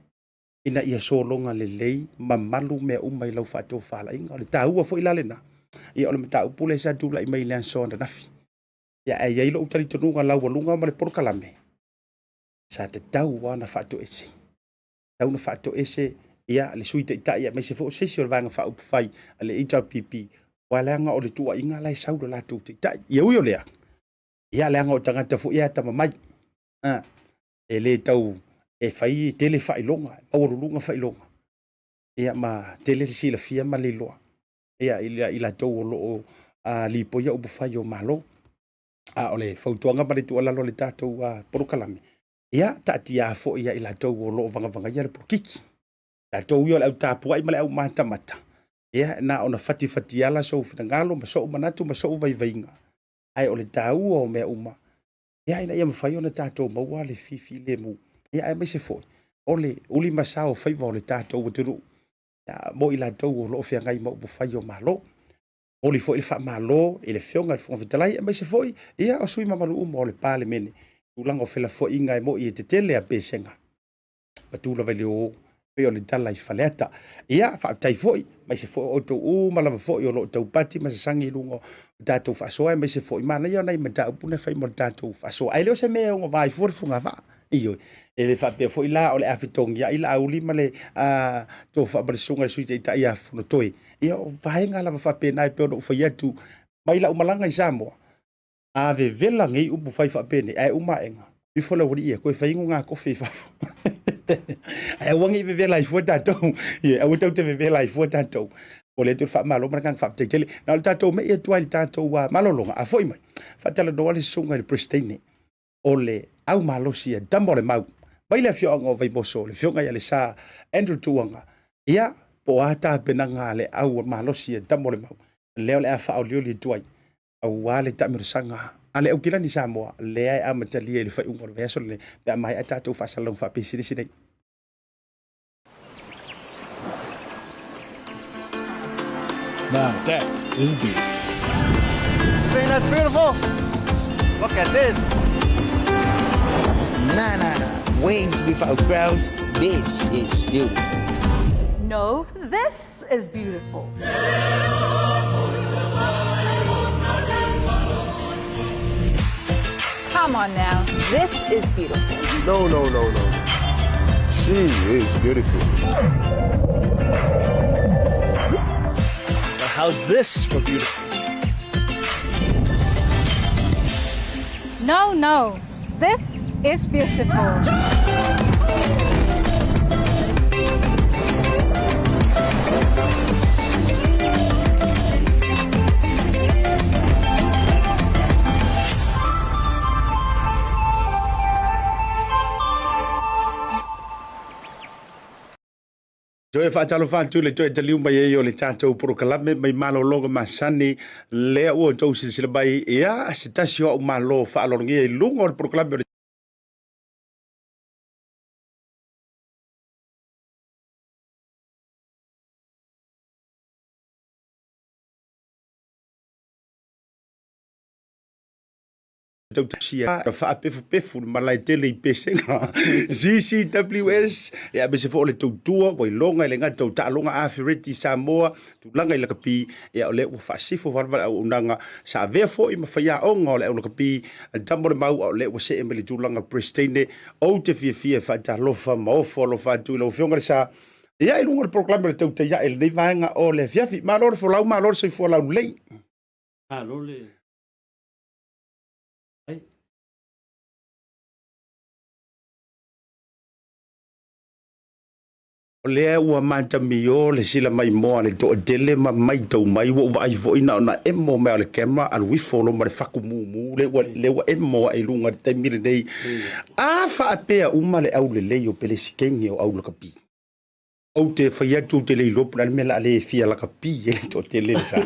ina ia sologa lelei ma malu mea uma i lau faatofalaiga. O le taua foi la lena, ia o le mataupu lea sa tulai mai i le aso ananafi. Ia, ae i ai lou talitonuga laualuga ma le polokalame, sa tatau lava ona faatoese. Tatau ona faatoese ia le Sui Taitai aemaise foi o se isi o le Vaega Faaupufai a le HRPP, aua leaga o le tuuaiga la e sau i le latou Taitai. Ia ui o lea, ia leaga o tagata foi e atamamai. A, e le tau e fai e tele faailoga, e maualuluga faailoga, ia ma tele le silafia ma le iloa ia i latou o lo o lipoia upufai o Malo. A o le fautuaga ma le tuualalo a le tatou polokalame, ia taatia foi ia i latou o lo o vagavagaia le polokiki. Tatou ia o le au tapuai ma le au matamata, ia na ona fatifatiala sou finagalo ma sou manatu ma sou vaivaiga, ae o le taua o mea uma, ia ina ia mafai ona tatou maua le fifilemu, ia aemaise foi o le ulimasa o faiva o le tatou atunuu mo i latou o lo o feagai ma upufai o Malo. Momoli foi le faamalo i le Afioga i le Fofoga Fetalai, aemaise foi ia o sui usufono mamalu uma o le Palemene, tulaga o felafoaiga e moi e tetele a pesega patu lava i le o pei o le tala i Faleata. Ia, faafetai foi, aemaise foi o outou uma lava foi o lo o taupati ma sasagi i luga o tatou faasoa, aemaise foi manaia o nai mataupu na fai mo le tatou faasoa. Ae le o se mea e ogavā ai fua le fogavaa. Ioe, e le faapea foi la o le a fetogiai Laauli ma le tofa ma le susuga i le Sui Taitai ia Fonotoe. Ia, o vaega lava faapena e pei ona ou fai atu mai lau malaga i Samoa, a vevela nei upu fai faapenei, ae uma aega, ifo le aualii e toe fai inuga kofe i fafo. Ae aua ne i vevela ai fua tatou. Ia, aua tatou te vevela ai fua tatou. O le atu le faamalo ma le agaga faafetai tele. Na o le tatou mei atu ai i le tatou malologa, a foi mai, faatalanoa le susuga i le Peresetene o le au malosi a Tama o le Mau, mai le afioaga o Vaimoso, le afioga ia Lesa Andrew Tuanga, ia, po o a tapenaga a le au malosi a Tama o le Mau, lea o le a faaolioli atu ai, aua le taamilosaga a le Aukilani Samoa, lea e amatalia i le faaiuga o le vaiaso lenei, pe a maea tatou faasalalauga faapisinisi nei. Now that is beef. Think that's beautiful? Look at this. Nah, nah, nah. Wings without crowds. This is beautiful. No, this is beautiful. Come on now, this is beautiful. No, no, no, no. She is beautiful. Now how's this for beautiful? No, no, this is beautiful. Toe faatalofa atu i le toe taliu mai ai o le tatou polokalame mai malologa masani lea ua outou silasila mai, ia se tasi o au malo faaaloalogia i luga o le polokalame o le Tautasia faapefupefu le malae tele i Pesega CCWS, ia aemaise foi o le tautua ua iloga i le gata o taaloga Afereti i Samoa, tulaga i lakapi, ia o lea ua faasifo valevale auaunaga sa avea foi ma faiaoga o le au lakapi Tama o le Mau, a o lea ua see mai le tulaga Peresetene. Ou te fiafia e faatalofa ma ofo alofa atu i lau Afioga i le Sa, ia i luga o le polokalame o le Tautai Ae i lenei vaega o le afiafi. Malo le folau, malo le soifua laulelei. Malo le ai. O lea ua matamio le sila maimoa a le toatele ma maitau mai, ua ou vaai foi na ona emo mai o le camera alu ifo loa ma le faku mumu lea ua, lea ua emo ae i luga i le taimi lenei. A faapea uma le aulelei o Pelesikege o au lakapi, ou te fai atu ou te le iloa po o le a le mea o le a le fia lakapi ai le toatele le sa.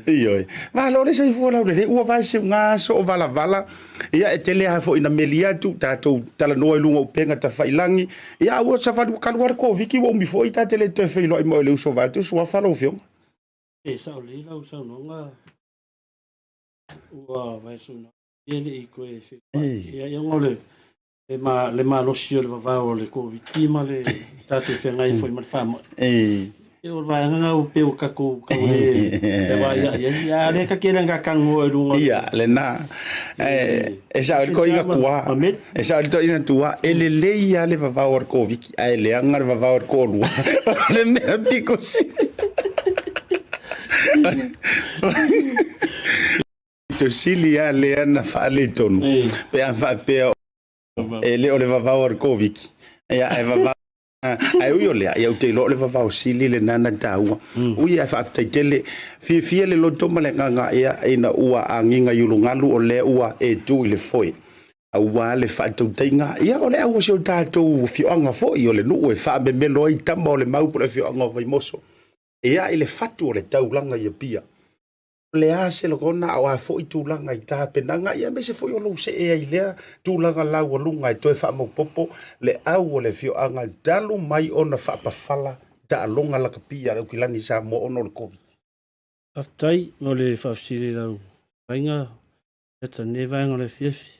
Ioe. Malo le soifua laulelei, ua vaeseuga aso o valavala. Ia e tele lava foi ina meli atu, tatou talanoa i luga o upega tafailagi. Ia a ua savali ua kalu lava le Koviti ua umi foi ta te le toe feiloai ma oe i le uso vaeatu suafa lau Afioga. E sao lelei lau saunoaga ua vaesuina e le i toe feiloai. Ia ia ona o le le, ma, le malosi o le vavao o le Koviti ma le tatou feagai foi ma le faamai. E o le vaega na ua pei ua tatou tau le fevaaiai ai. A lea ta te le tago i luga. Ia, lena. E sao le toeaina tua. E sao le toeaina tua. E lelei lava le vavao o le Koviti, ae leaga le vavao o le toalua. O le mea pito sili. Pito sili lava lea na faaletonu pe a faapea e le o le vavao o le Koviti, ia ae vavao Ae ui o lea, ia ou te iloa o le vavao sili lena na taua. Ui ae faafetai tele, fiafia le loto ma le agaga ia ina ua agiga i ulugalu o lea ua e tu i le foe aua le faatautaiga, ia o le au o si o tatou afioaga foi o le nuu e faamemelo ai tama o le mau po o le afioaga o Vaimoso, ia i le fatu o le taulaga i Apia. O le a se lagona a o a foi tulaga i tapenaga, ia aemaise foi o lou see ai i lea tulaga laualuga e toe faamaopoopo le au o le afioaga talu mai ona faapafala taaloga lakapi a le Aukilani i Samoa ona o le Koviti. Faafetai mo le faafesili i lau fetalaiga Leta i lenei vaega o le afiafi.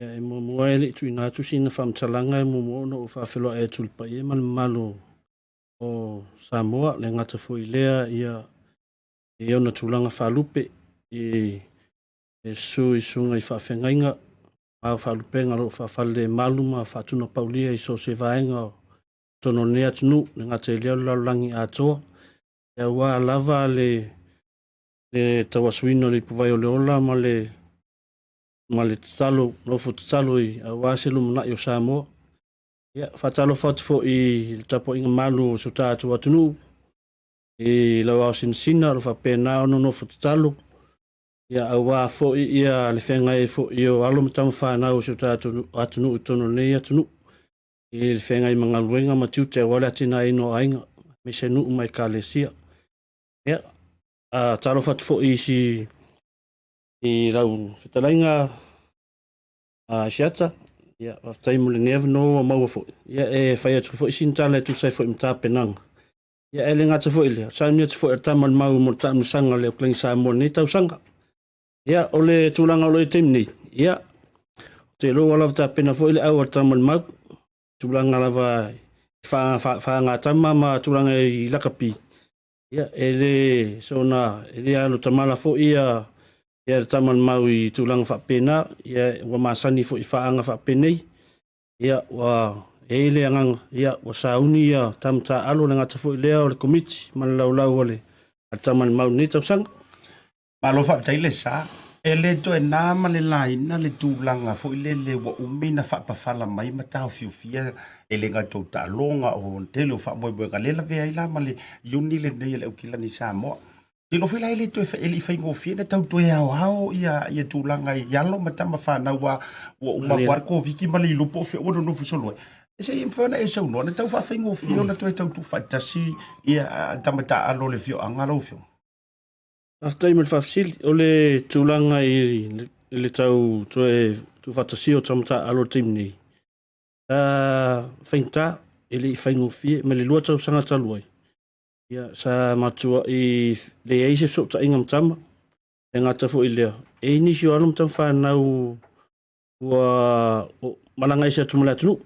Ia, e muamua e le i tuuina atu sina faamatalaga e muamua ona ou faafeiloai atu i le paia ma le mamalu o Samoa, le gata foi i lea, ia i ona tulaga faalupe i le susu i susuga i faafeagaiga ma faalupega o lo o faafalelemalu ma faatunapaulia i so o se vaega o totonu o lenei atunuu, le gata i lea o le lalolagi atoa, aua lava le le tauasuina o le ipuvai o le ola ma le ma le tatalo, nofo tatalo i aua se lumanai o Samoa. Ia, faatalofa atu foi i le tapuaiga malu o si o tatou atunuu, i lau ao sinasina o lo o faapena ona nofo tatalo, ia aua foi ia le feagai ai foi o alo ma tama fanau o si o tatou atunuu i totonu o lenei atunuu i le feagai ma galuega ma tiute aua le atinaeina o aiga, aemaise nuu ma ekalesia. Ia, a talofa atu foi i si i lau fetalaiga a Asiata, ia faafetai mo lenei avanoa ua maua foi. Ia e fai atu foi sina tala e tusa ai foi ma tapenaga. Ia e le gata foi i lea, sauni atu foi a le tama o le mau mo le taamilosaga a le Aukilani Samoa i lenei tausaga. Ia, o le tulaga o lo o i ai i le taimi nei, ia, ou te iloa ua lava tapena foi le au a le tama o le mau, tulaga lava i faagatama ma tulaga i lakapi, ia, e le soona, e le alo tamala foi ia ia le tama o le mau i tulaga faapena, ia, ua masani foi i faaga faapenei, Ia, ua i ai le agaga, ia, ua sauni ia tama taaalo, le gata foi lea o le Komiti ma le laulau a le tama a le mau i lenei tausaga. Malo faafetai le sa. E le toe na ma le laina le tulaga foi lele ua umi na faapafala mai ma taofiofia e le gata o taaloga o le tele o faamoemoega lea lavea ai la ma le Iuni lenei a le Aukilani Samoa. Iloa foi la e le toe e le i faigofie na tau toe aoao ia ia tulaga i alo ma tama fanau ua ua uma atu lava le Koviti ma le iloa po o fea ua nonofo solo ai. Se i mafai ona e saunoa na tau faafaigofie ona toe tau tuufaatasi ia tama taaalo o le afioaga lau Afioga. Faafetai mo le faafesili. O le tulaga i le tau toe tuufaatasia o tama taaalo i le taimi nei, sa faigata, e le i faigofie. Mai le 2 tausaga talu ai, Ia, sa matuai leai se fesootaiga ma tama, e gata foi i lea, e i ai nisi o alo ma tama fanau ua malaga ese atu ma le atunuu.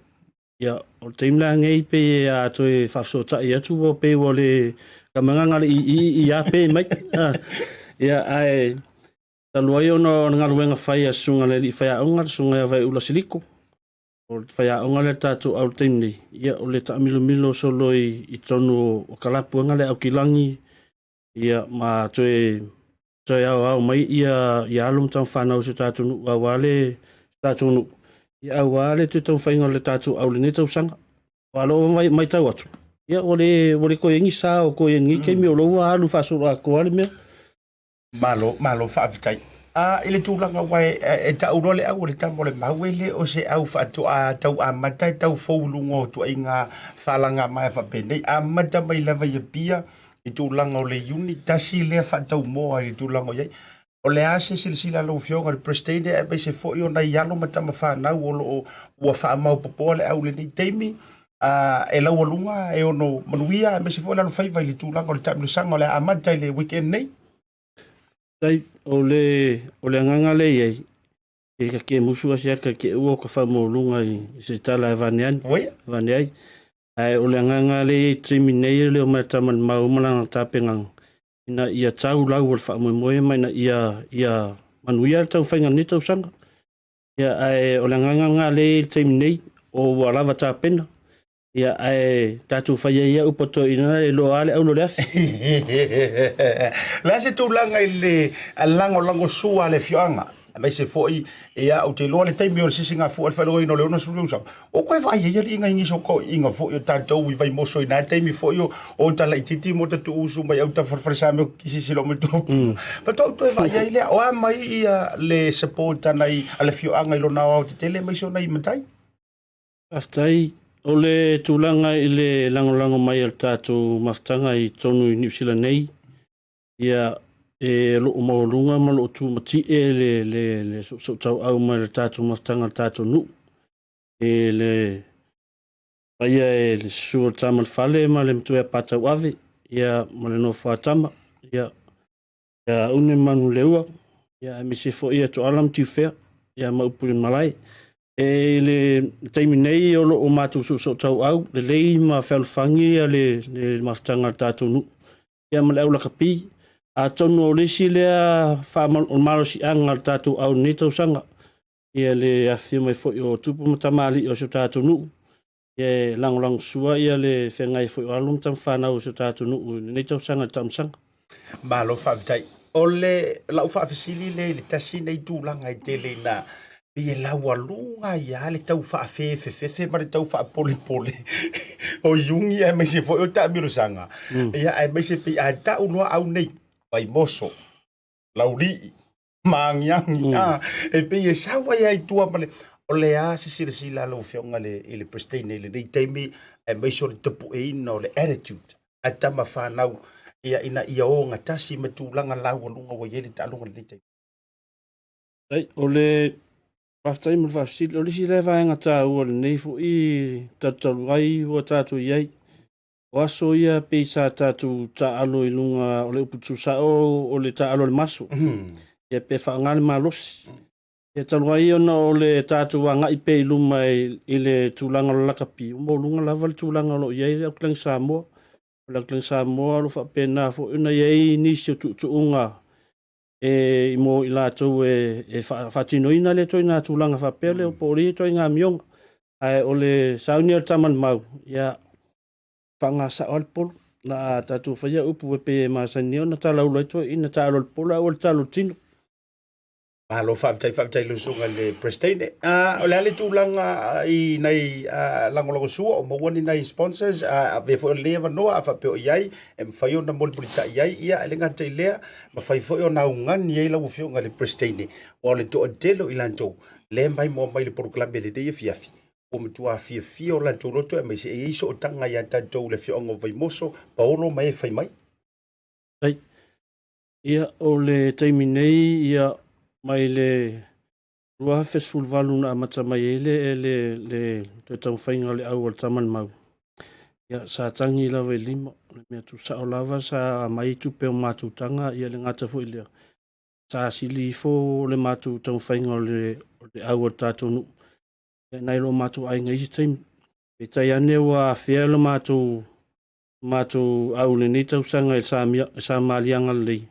Ia, o le taimi la lenei pei a toe faafesootai atu ua pei ua le kamagaga le i i i a pe mai. Ia, ae talu ai ona o le galuega fai a le susuga i le alii faiaoga, le susuga ia Vaiula Siliko, O le faiaoga lea tatou au taimi nei, ia o le taamilomilo solo i, i totonu o kalapu le aukilagi, ia ma toe toe aoao mai ia, ia alo ma tama fanau o si o tatou nuu aua le tatou nuu. Ia aua le toe taumafaiga o le tatou au lenei tausaga. Aua o lou matau atu, ia ua le, ua le toe i ai ni sa o toe i ai i lenei taimi, o lea ua alu faasoloatoa le mea. Malo, malo faafetai. A i le tulaga aua e, e tau loa le au o le tama o le mau e le o se au faatoa tau amata e tau fou i luga o tuaiga faalagamaea faapenei. Amata mai lava i Apia i tulaga o le Iuni, tasi lea faataumoa i le tulaga o i ai. O le a se silasila a lau Afioga i le Peresetene aemaise foi o nai alo ma tama fanau o lo o ua faamaopoopoa le au i lenei taimi, a, e laualuga, e ono manuia aemaise foi o le alofaiva i le tulaga o le taamilosaga o le a amata i le weekend nei? Faafetai. O le, o le agaga lea e i ai, e ka ke musu asia ka ke ua o ka faamaualuga i se tala e avane ani, avane ai. Ae o le agaga lea e i ai i le taimi nei e le o mai tama i le mau ma lana tapenaga, ina ia tau lau o le faamoemoe ma ina ia, ia manuia le taumafaiga o lenei tausaga. Ia, ae o le agaga lena lea e i ai i le taimi nei, o ua lava tapena, ia, ae tatou fai ai ia upu a toeaiina e iloa lava le auro o le afi. O le a se tulaga i le lagolagosua a le afioaga, aemaise foi, ia, ou te iloa le taimi o le sisigafua i le faailogaina o le 60 tausaga, Ua toe vaai ai alii nai nisi o toeaiina foi o tatou i Vaimoso i na taimi foi o o ota laitiiti ma ota tuuusu mai autafa o le falesa me o silasila mai tua. Faatoa ou toe vaai ai lea, o a mai ia le support a nai a le afioaga i lona aoaotetele aemaise o nai matai? Faafetai. O le tulaga i le lagolago mai a le tatou mafutaga i totonu i Niu Sila nei, ia, e loo maualuga ma loo tumatie le, le, le soosootaua mai le tatou mafutaga le tatou nuu. E le paia e le susu o le tama le fale ma le matua ia Patauave, ia ma le nofo a tama, ia, ia Une ma Manuleua, ia aemaise foi ia Toala ma Tiufea, ia ma upu i le malae. E i le taimi nei o lo o matou soosootauau lelei ma fealofani ia le, le mafutaga a le tatou nuu, ia ma le au lakapi. Atonu o le isi lea o le malosiaga o le tatou au i lenei tausaga, ia le afifio mai foi o tupu ma tamalii o si o tatou nuu, ia e lagolagosua ia le feagai foi o alo ma tamafanau o si o tatou nuu i lenei tausaga i le taamilosaga. Malo faafetai. O le lau faafesili lea i le tasi nei tulaga e tele ina pei e laualuga ai lava le tau faafefefefe ma le tau faapolepole o iugi aemaise foi o taamilosaga. Ia aemaise pei a tau loa au nei, Vaimoso, Laulii, maagiagi a e pei e sau ai ai tua ma le o le a se silasila a lau Afioga i le i le President i lenei taimi aemaise o le tapueina o le attitude a tama fanau ia ina ia ogatasi ma tulaga laualuga ua i ai le taaloga i lenei taimi. Ai, o le faafetai mo le faafesili. O le isi lea vaega taua o lenei foi talutalu ai ua tatou i ai, O aso ia pei sa tatou taaalo i luga o le upu tuusao o le taaalo a le maso, ia pe faaaoga le malosi. Ia talu ai ona o le tatou agai pea i luma i le tulaga o le lakapi, ua maualuga lava le tulaga o lo o i ai le Aukilani Samoa. O le Aukilani Samoa o lo o faapena foi ona i ai nisi o tuutuuga e mo i latou e faatinoina lea ituaiga tulaga faapea lea po o ia ituaiga amioga. Ae o le sauni a le tama a le mau, ia faaaoga sao lava le polo. Na a tatou faia upu e pei e masani ona talaula ai toeaiina, taalo le polo ae aua le taalo le tino. Malo faafetai, faafetai i lau susuga i le President. O le a le tulaga i nai lagolagosua o maua ni nai sponsors, avea foi o lenei avanoa a faapea o i ai e mafai ona mulimulitai ai, ia e le gata i lea, mafai foi ona augani ai lau Afioga i le President, aua o le toatele o i latou lea e maimoa mai i le polokalame i lenei afiafi, ua matua fiafia o latou loto aemaise e i ai sootaga ia tatou i le afioaga o Vaimoso, Paolo ma e fai mai. Ai. Ia, o le taimi nei, ia, mai le 2018 na amata mai ai le, le, le toe taumafaiga o le au a le tama a le mau. Ia, sa tagi lava i lima, o le mea tuusao lava sa aumai tupe o matou taga, ia le gata foi lea, sa sili ifo le matou taumafaiga o le, o le au a le tatou nuu. Ia, nai lo matou aiga i isi taimi. Peitai ane ua afea le matou, matou au i lenei tausaga i le Samaliaga lelei.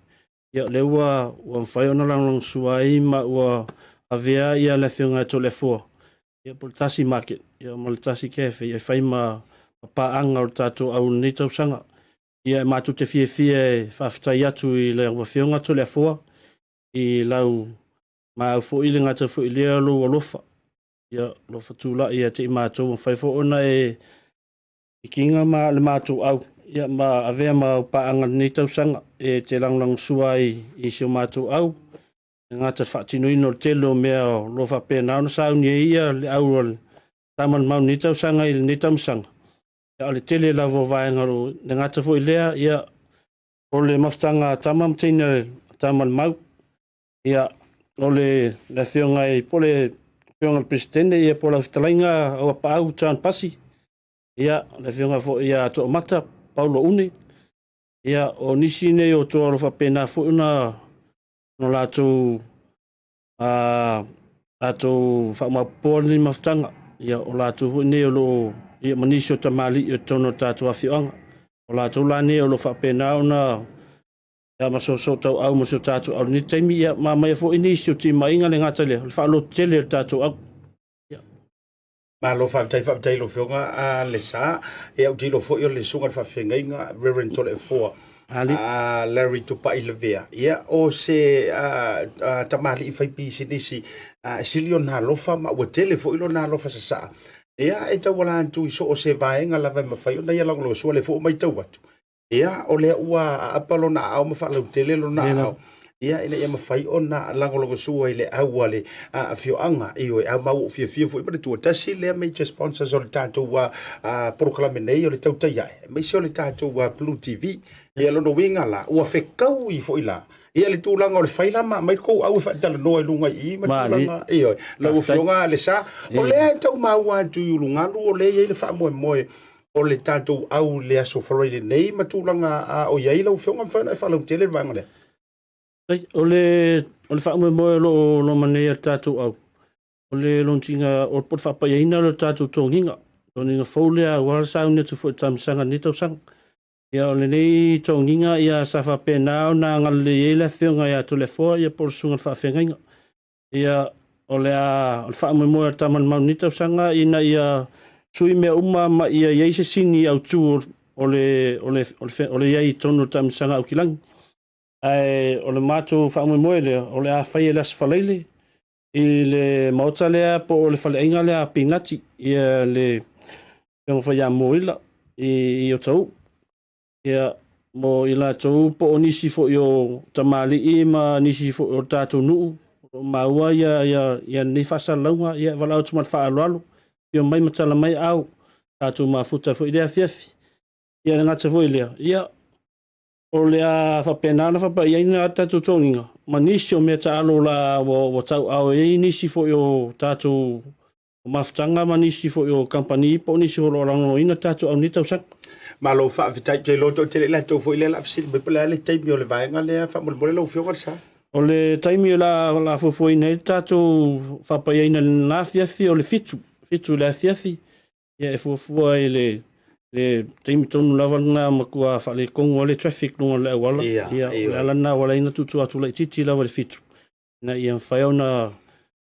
Ia, lea ua, ua mafai ona lagolagosua ai ma ua avea ia le Afioga ia Toleafoa, ia po o le Tasi Market, ia ma le Tasi Cafe, ia e fai ma, ma paaga o le tatou au i lenei tausaga. Ia, e matou te fiafia e faafetai atu i lau Afioga Toleafoa i lau maau foi le gata foi lea lou alofa. Ia, o lo o fatulai ia te i matou, mafai foi ona e ikiga ma le matou au, ia ma avea ma au paaga lenei tausaga e te lagolagosua ai i si o matou au, e gata i le faatinoina o le tele o mea o lo o faapena ona sauni ai ia le au a le Tama a le Mau i lenei tausaga i lenei taamisaga. Ia, o le tele lava o vaega o lo o le gata foi lea, ia, o le mafutaga a tama ma teine a Tama a le Mau, ia, o le, le afioga i, po o le afioga i le Peresetene, ia, po o lau fetalaiga Auapaau John Pasi, ia, le afioga foi ia Toomata Paulo Une, ia, o nisi nei o toa o lo o faapena foi ona, ona latou a latou faamaopoopoa lenei mafutaga, ia, o latou foi nei o lo o, ia, ma nisi o tamalii o totonu o le tatou afioaga. O latou la nei o lo o faapena ona ia ma soosoo tauau ma si o tatou au i lenei taimi, ia, ma aumaia foi nisi o timaiga le gata lea, o le faalototele o le tatou au. Ia. Malo faafetai, faafetai i lau Afioga a Lesa. Ia, ou te iloa foi o le susuga i le faafeagaiga Reverend Toleafoa Ali. a Larry Tupai Lavea. Ia, o se tamalii faipisinisi e sili ona alofa ma ua tele foi lona alofa sasaa. Ia, e tauala atu i so o se vaega lava e mafai ona ia lagolagosua, lea foi ua matau atu. Ia, o lea ua aapa lona aao ma faalautele lona aao, ia, ina ia mafai ona lagolagosua i le au a le afioaga. Ioe, a ma ua ou fiafia foi manatua, tasi lea major sponsors o le tatou polokalame nei o le Tautai Ae, aemaise o le tatou Blue TV. Ia, lona uiga la, ua fekaui foi la, ia le tulaga o le fai la ma aumai le tou au e faatalanoa i luga i i ma tulaga, ioe, lau Afioga Lesa, o lea e tau maua atu i ulugalu o lea e i ai le faamoemoe o le tatou au i le Aso Faraile nei ma tulaga o i ai lau Afioga, mafai ona e faalautele le vaega lea? O le, o le faamoemoe o lo o loma nei a le tatou au, o le launching-a, o le faapaiaina o le tatou toniga, toniga fou lea aua le sauni atu foi i le taamilosaga i lenei tausaga. Ia, o lenei toniga, ia, sa faapena ona agalelei ai le Afioga ia Toleafoa, ia po o le Susuga i le Faafeagaiga. Ia, o le a, o le faamoemoe o le Tama a le Mau i lenei tausaga ina ia sui mea uma ma ia i ai se sini autu o le, o le, o le, o le i ai i totonu o le taamilosaga Aukilagi. Ae o le matou faamoemoe lea, o le a fai e le Aso Faraile i le maota lea po o le faleaiga lea a Pinati, ia le Afioga foi ia Moila i, i Otahuhu. Ia, mo i latou po o nisi foi o tamalii ma nisi foi o le tatou nuu o lo o maua ia, ia, ia lenei faasalalauga, ia e valaau atu ma le faaaloalo, afio mai ma tala mai aao, tatou mafuta foi i lea afiafi. Ia le gata foi lea, ia, o le a faapena ona faapaiaina tatou toniga ma nisi o mea taalo la ua, ua tauaao ai nisi foi o tatou o mafutaga ma nisi foi o kamupani po o nisi o lo o lagolagoina tatou au nei tausaga. Malo faafetai, ou te iloa toatele i latou foi lea o le a fesili mai po o le a le taimi o le vaega lea faamolemole lau Afioga Lesa. O le taimi o le a fuafuaina ai le tatou faapaiaina i lena afiafi o le 7, 7 i le afiafi, ia e fuafua i le le taimi tonu lava lena matua faaletonu ai le traffic luga o le auala. Ia, o le ala lena ua ala ai ona tuutuu atu laitiiti lava i le 7 ina ia mafai ona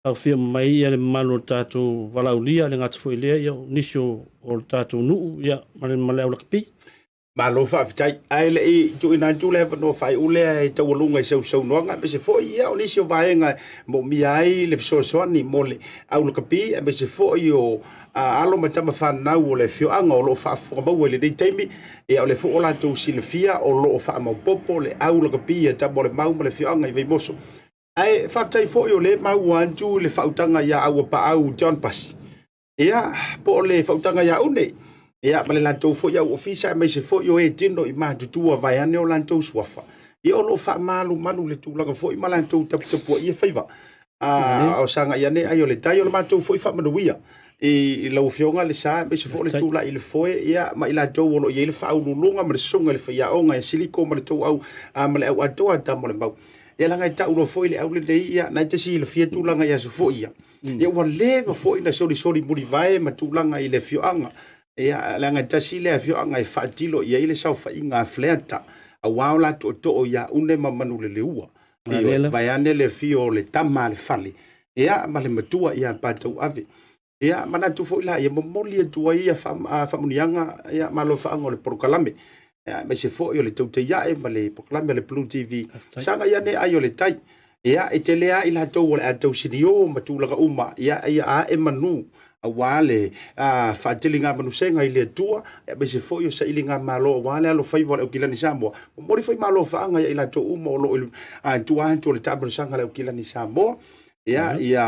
taofia mai ia le mamalu o le tatou valaaulia, le gata foi lea, ia, nisi o, o le tatou nuu, ia, ma le, ma le au lakapi. Malo faafetai. Ae le i tuuina atu le avanoa faaiu lea e taualuga i sau saunoaga, aemaise foi ia, o nisi o vaega e moomia ai le fesoasoani mo le au lakapi, aemaise foi o a, alo ma tama fanau o le afioaga o lo o faafofoga maua i lenei taimi, ia, o lea foi ua latou silafia o lo o faamaopoopo le au lakapi a Tama o le Mau ma le afioaga i Vaimoso. Ae faafetai foi o lea e maua atu le faautaga ia Auapaau John Pasi, ia, po o le faautaga ia Une, ia, ma le latou foi au ofisa, aemaise foi o e tino i matutua vaeane o latou suafa, ia, o lo o faamalumalu le tulaga foi ma latou taputapuaia faiva. A o sagai ane ai o le tai o le matou foi faamanuia i lau Afioga Lesa, aemaise foi o le tulai i le foe, ia, ma i latou o lo o i ai le faauluuluga ma le susuga i le faiaoga ia Siliko ma le tou au, ma le au atoa Tama o le Mau. Ia leaga e tau loa foi le au lenei, ia, na e te silafia tulaga i aso foi ia. Ia ua leva foi na solisoli mulivae ma tulaga i le afioaga. Ia, leaga e tasi le afioaga e faatilo i ai le saofaiga a Faleata, aua o la tootoo ia Une ma Manuleleua. Ioe, vaeane le afio o le tama a le fale, ia, ma le matua ia Patauave. Ia, manatu foi la, ia momoli atu ai ia faamanuiaga, ia, ma alofaaga o le polokalame, ia, aemaise foi o le Tautai Ae ma le polokalame a le Blue TV. Sagai ane ai o le tai. Ia, e tele lava i latou o le a tausinio ma tulaga uma, ia, ia ae manu aua le faateligamanusega i le Atua, aemaise foi o sailigamalo aua le alofaiva o le Aukilani Samoa. Momoli foi malo faaga ia i latou uma o lo o i tua atu o le taamilosaga a le Aukilani Samoa. Ia, ia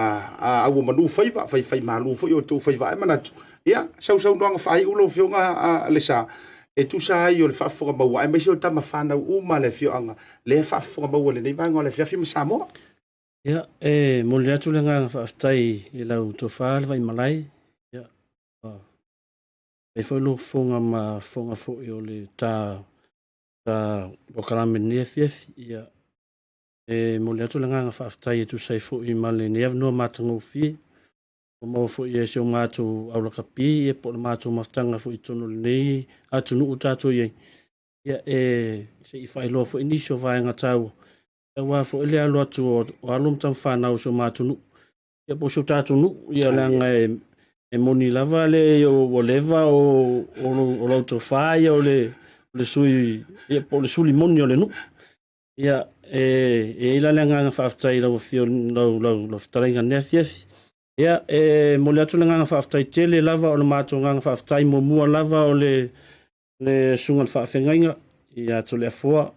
auomanu faiva, faifaimalu foi outou faiva ae manatu. Ia, sau saunoaga faaiu lau Afioga Lesa, e tusa ai o le faafofoga maua, aemaise o tama fanau uma a le afioaga, lea e faafofoga maua i lenei vaega o le afiafi ma Samoa. Ia, e momoli atu le agaga faafetai i lau tofa le Vaimalae, ia, ua fai foi lou fofoga ma fofoga foi o le ta ta polokalame i lenei afiafi. Ia, e momoli atu le agaga faafetai e tusa ai foi ma lenei avanoa matagofie ua maua foi e si o matou aulakapi ia po o le matou mafutaga foi i totonu o lenei atunuu tatou i ai. Ia, e se i faailoa foi nisi o vaega taua aua foi le alo atu o alo ma tamafanau o si o matou nuu, ia po o si o tatou nuu, ia leaga e moni lava le ua leva o lau tofa ia o le sui ia po o le suli moni o le nuu. Ia e i ai la le agaga faafetai i lau afio lau lau lau fetalaiga i lenei afiafi. Ia e momoli atu le agaga faafetai tele lava o le matou agaga faafetai muamua lava o le le susuga i le faafeagaiga ia Toleafoa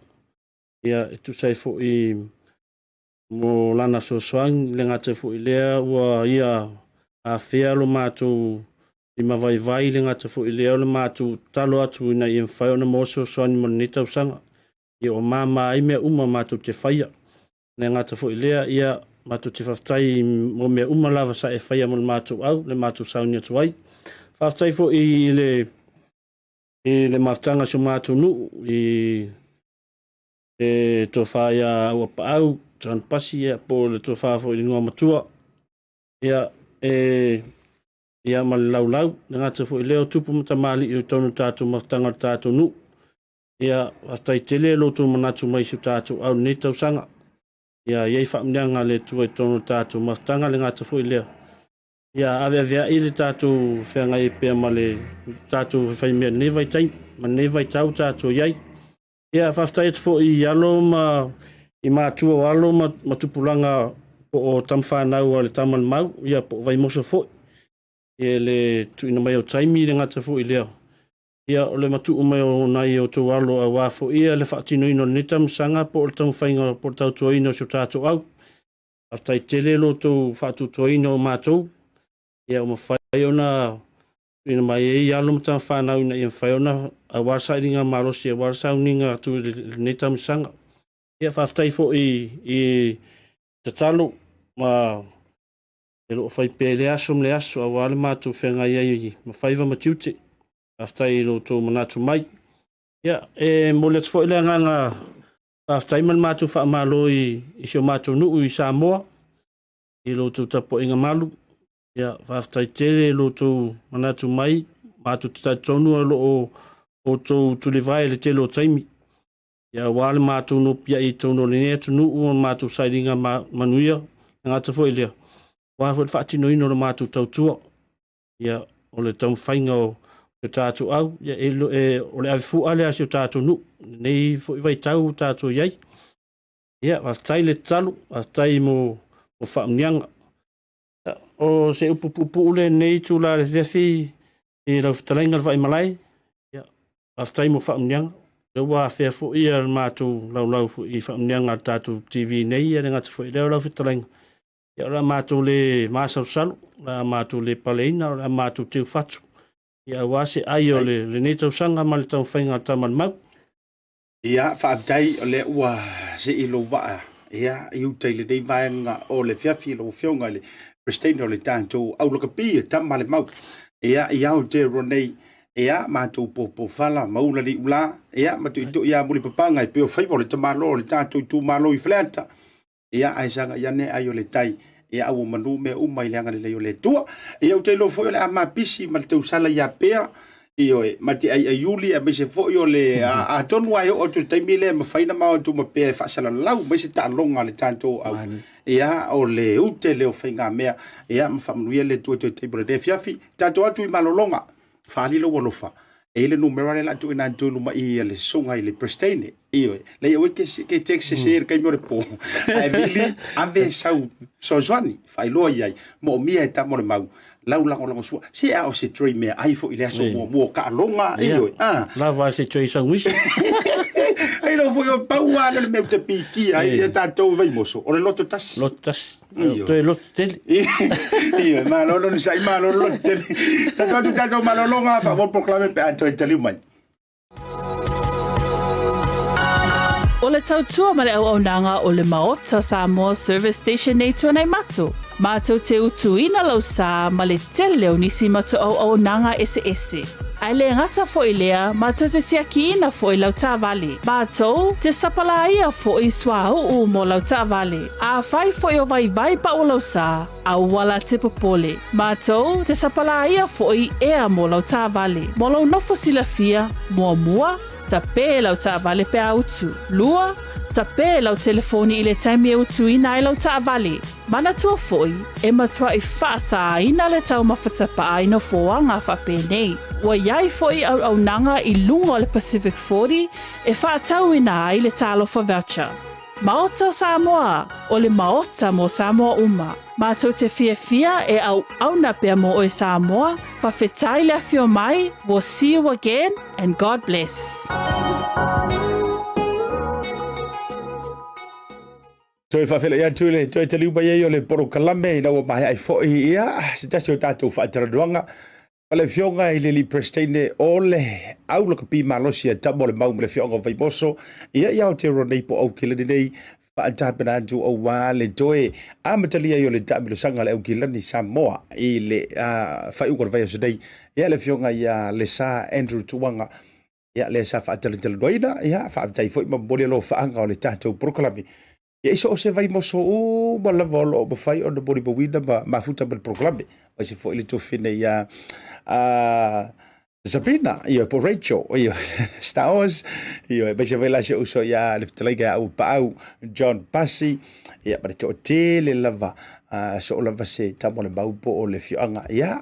ia e tusa ai foi mo lana fesoasoani, le gata foi lea ua ia afea lo matou limavaivai, le gata foi lea o le matou tatalo atu ina ia mafai ona maua se fesoasoani mo lenei tausaga. Ia ua mama ai mea uma matou te faia. Le gata foi lea, ia matou te faafetai mo mea uma lava sa e faia mo le matou au, le matou sauni atu ai. Faafetai foi i le i le mafutaga a si o matou nuu i le tofa ia Auapaau John Pasi, ia, po o le tofa foi i le igoa matua, ia, e, ia ma le laulau, le gata foi lea o tupu ma tamalii o totonu o tatou mafutaga o le tatou nuu. Ia, faafetai tele lo outou manatu mai i si o tatou au i lenei tausaga. Ia, i ai faamanuiaga a le Atua i totonu o le tatou mafutaga, le gata foi lea. Ia aveaveai le tatou feagai ai pea ma le tatou faimea i lenei vaitaimi ma lenei vaitau tatou i ai. Ia faafetai atu foi i alo ma i matua o alo ma, ma tupulaga po o tamafanau a le Tama a le Mau, ia po o Vaimoso foi, i le tuuina mai o taimi le gata foi lea. Ia o le matuu mai o nai outou alo aua foi le faatinoina o lenei taamilosaga po o le taumafaiga po o le tautuaina o si o tatou au. Faafetai tele lo outou faatuatuaina o matou, ia ua mafai ona tuuina mai ai alo ma tamafanau ina ia mafai ona aua le sailiga malosi aua le sauniga atu i lenei taamilosaga. Ia faafetai foi i tatalo ma e lo o fai pea i lea aso ma le aso aua le matou feagai ai ma faiva ma tiute. Faafetai i lo outou manatu mai. Ia, e momoli atu foi le agaga Faafetai ma le matou faamalo i, i si o matou nuu i Samoa, i lo outou tapuaiga malu. Ia, faafetai tele i lo outou manatu mai, matou te talitonu o lo o outou tulivae i le tele o taimi. Ia, aua le matou nopiai i totonu o lenei atunuu ma le matou sailiga ma, manuia, le gata foi lea, aua foi le faatinoina o le matou tautua. Ia, o le taumafaiga o si o tatou au, ia, e, e, o le avefua lea a si o tatou nuu, lenei foi vaitau ua tatou i ai. Ia, faafetai le tatalo, faafetai mo, mo faamanuiaga. Ia, o se upu puupuu lenei itula i le afiafi i lau fetalaiga le Vaimalae, ia, faafetai mo faamanuiaga. Lea ua afea foi ia le matou laulau foi i faamanuiaga a le tatou TV nei, ia le gata foi lea o lau fetalaiga. Ia, o le a matou le masalosalo, o le a matou le paleina, o le a matou teu fatu, ia, aua se ai o le, lenei tausaga ma le taumafaiga a le Tama a le Mau. Ia, faafetai o lea ua sii lou vaa ia, i uta i lenei vaega o le afiafi lau Afioga i le Peresetene o le tatou au lakapi e Tama a le Mau. Ia, i Aotearoa nei, ia, matou popofala ma ula liula, ia, ma tuitui lava mulipapaga e pei o faiva o le tamaloa o le tatou itumalo i Faleata. Ia, ae sagai ane ai o le tai, ia au o manu mea uma i le agalelei o le Atua. Ia, ou te iloa foi o le a mapisi ma le tausala ia pea, ioe, ma te aiaiuli, aemaise foi o le, atonu lava e oo atu i le taimi lea e mafai ona mao atu ma pea e faasalalau mai se taaloga a le tatou au. Ia, o le ute lea o faigamea, ia, ma faamanuia le Atua i toe taimi o lenei afiafi. Tatou atu i malologa, faaali lou alofa. E i le numera lea la tuuina atu i luma i le susuga i le Presidente. Ioe, leai aua e te text sese i le taimi o le po, ae vili ave sau fesoasoani, faailoa i ai, moomia e tama o le mau, lau lagolagosua. Se a o se tray meaai foi i le aso muamua o taaloga, ioe, a. Lava a se tray saguisi. Ai lau foi o pau lava lea o le mea ou te pikia ai ia tatou i Vaimoso, o le loto tasi. Loto tasi. Toe loto tele. Ioe, malo le onosai, malo le loto tele. Tatou atu tatou malologa, faaauau le polokalame pe a toe taliu mai. O le tautua ma le auaunaga o le Maota Samoa Service Station nei Tuanaimato, mātou te utuina lau sā ma le tele o nisi matou auaunaga eseese. Ae le gata foi lea, mātou te siakiina foi lau taavale. Mātou te sapalāia foi suauu mo lau taavale. Afai foi o vaivai pau lau sā, aua la te popole. Mātou te sapalāia foi ea mo lau taavale. Mo lou nofo silafia, muamua, tapē lau taavale pe a utu. Lua, tapē lau telefoni i le taimi e utuina ai lau taavale. Manatua foi, e matuai faasāina le taumafa tapaa i nofoaga faapenei. Ua i ai foi auaunaga i luga o le Pacific 40 e faatauina ai le Talofa Voucher. Maota o Samoa, o le Maota mo Samoa uma. Matou te fiafia e auauna pea mo oe Samoa, fafetai le afio mai, we'll see you again and God bless. Toe faafeiloai atu i le toe taliu mai ai o le polokalame ina ua maea ai foi ia se tasi o tatou faatalanoaga ma le afioga i le alii Peresetene o le au lakapi malosi a Tama o le Mau ma le afioaga o Vaimoso ia i Aotearoa nei po o Aukilani nei faatapena atu aua le toe amatalia ai o le taamilosaga a le Aukilani Samoa i le faaiuga o le vaiaso nei ia le afioga ia Lesa Andrew Tuaga Ia, lea sa faatalatalanoaina, ia, faafetai foi ma momoli alofaaga o le tatou polokalame. Ia, i so o se vaimoso uma lava o lo o mafai ona molimauina ma mafuta ma le polokalame. Aemaise foi le tuafafine ia Sabina, ia po Rachel, ia Star Wars, ia aemaise foi la si ou uso ia le fetalaiga ia Auapaau John Pasi, ia ma le toatele lava, so o lava se tama o le mau po o le afioaga, ia,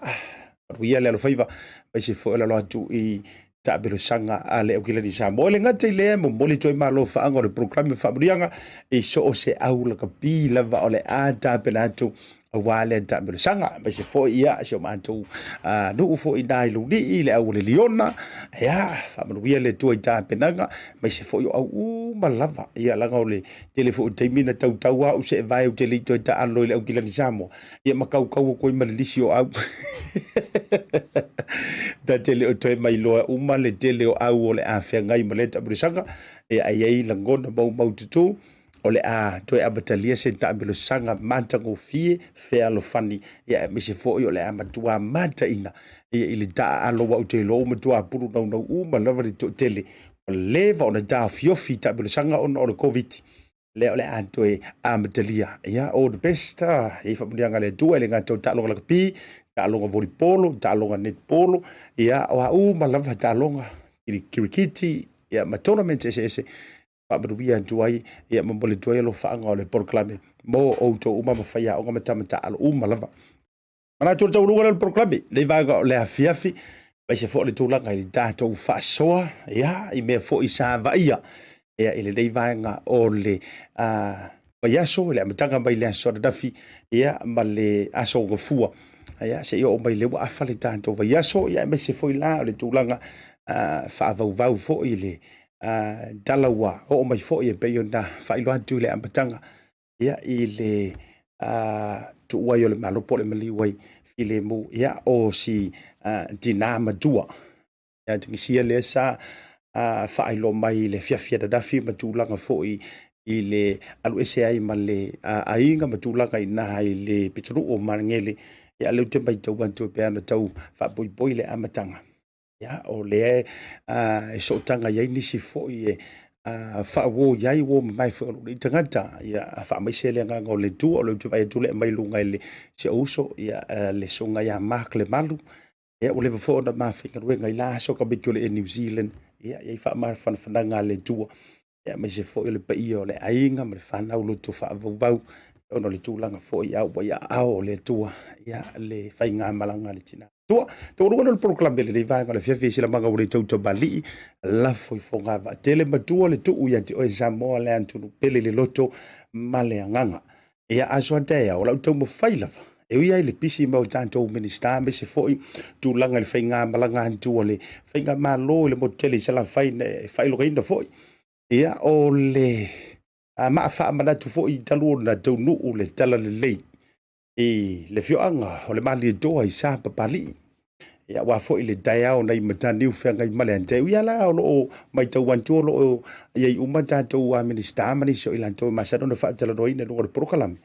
manuia le alofaiva, aemaise foi o le alo atu i taabilosaga a le Aukilani Samoa. E le gata i lea, momoli atu ai malo faaga o le polokalame faamanuiaga i so o se au lakapi lava o le a tapena atu aua lea taabilosaga. Aemaise foi ia si o matou nuu foi i na i Laulii, le au o le Liona, ia faamanuia le Atua i tapenaga, aemaise foi o au uma lava. Ia leaga o le tele foi o taimi na tautau au seevae ou te le i toe taalo i le Aukilani Samoa. Ia ma kaukau atu ai ma le lisi o au. Ta te le o toe mailoa uma le tele o au o le a feagai ma lea taamilosaga, ia ai ai lagona maumaututu o le a toe amatalia se taamilosaga matagofie fealofani, ia aemaise foi o le a matua mataina ia i le taaalo ua ou te iloa ua matua pulu naunau uma lava le toatele ua leva ona taofiofi i taamilosaga ona o le Koviti. Lea o le a toe amatalia. Ia, all the best. I faamanuiaga a le Atua i le gata o taaloga lakapi, taaloga volleyball, taaloga netball, ia, o a uma lava taaloga, kirikiti, ia, ma tournaments eseese. Faamanuia atu ai, ia, momoli atu ai alofaaga o le polokalame mo outou uma ma faiaoga ma tama taalo uma lava. Manatu o le taualuga lea o le polokalame, lenei vaega o le afiafi, aemaise foi o le tulaga i le tatou faasoa, ia, i mea foi sa vaaia, ia, i lenei vaega o le vaiaso, i le amataga mai le aso ananafi, ia, ma le aso Gafua, ia, seia oo mai lea ua afa le tatou vaiaso, ia, aemaise foi la o le tulaga faavauvau foi i le tala ua oo mai foi e pei ona faailoa atu i le amataga, ia, i le tuu ai o le Malo po o le maliu ai filemu, ia, o si tinā matua ia Tunisia lea sa faailoa mai i le afiafi ananafi ma tulaga foi i le alu ese ai ma le aiga ma tulaga i ina i le pitonuu o Magele. Ia, lea ou te matau atu e pei ona tau faapoipoi le amataga. Ia, o lea e sootaga i ai nisi foi e faauo i ai uo mamae foi o lou nei tagata. Ia, faamaise le agaga o le Atua, o lea ou te vaai atu lea mai luga i le si ou uso, ia, le susuga ia Mark Lemalu. Ia, ua leva foi ona ma faigaluega i la aso tamaiti o le Air New Zealand. Ia, i ai faamafanafanaga a le Atua. Ia, aemaise foi o le paia o le aiga ma le fanau loto faavauvau, ona o le tulaga foi a ua i aao o le Atua, ia, le faigamalaga a le tina. Tua, taualuga lea o le polokalame i lenei vaega o le afiafi i Silamaga ua le tautamalii, lafo i Fogavaa tele matua le tuu ia te oe Samoa le atunu pele i le loto ma le agaga. Ia aso a taeao, o lau taumafai lava, e ui ai le pisi mai o tatou Minisita aemaise foi tulaga i le faigamalaga atu a le faigamalo i le motu tele i Salafai na e faailogaina foi. Ia o le maa faamanatu foi talu ona taunuu le talalelei i le afioaga o le Malietoa i Sapapalii. Ia, aua foi le taeao nai Mataniu feagai ma le Anteu. Ia la, o lo o matau atu o lo o i ai uma tatou Minisita ma nisi o i latou e masani ona faatalanoaina i luga o le polokalame.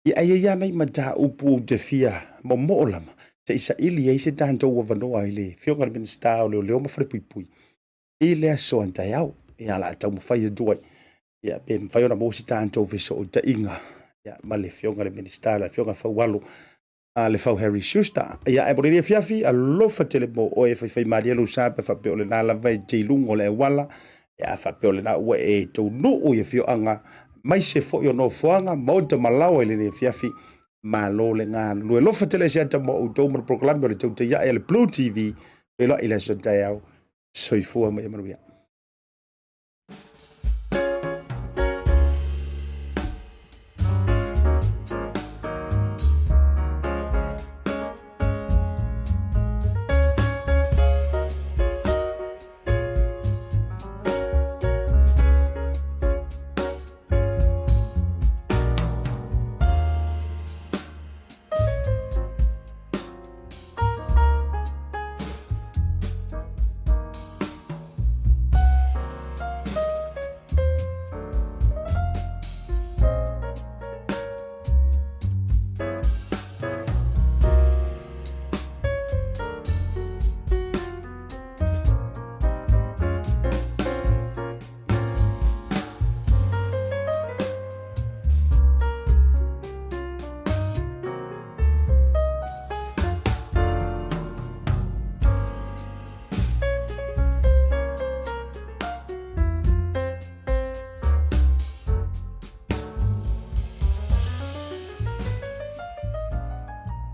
Ia, ae i ai lava nai mataupu ou te fia momoo lava se i saili ai se tatou avanoa i le Afioga i le Minisita o Leoleo ma Falepuipui i le aso a taeao. Ia, o le a taumafai atu ai ia pe mafai ona maua se tatou fesootaiga ia, ma le Afioga i le Minisita, le Afioga Faualo a Lefau Harry Schuster. Ia, ae mo lenei afiafi, alofa tele mo oe e faifaimalie lou sa pe faapea o lena lava e te i luga o le auala, ia a faapea o lena ua e taunuu i afioaga, aemaise foi o nofoaga, maota ma laoa i lenei afiafi, malo le galulue. Alofa tele se ata mo outou ma le polokalame o le Tautai Ae a le Blue TV. Feiloai i le aso taeao. Soifua ma ia manuia.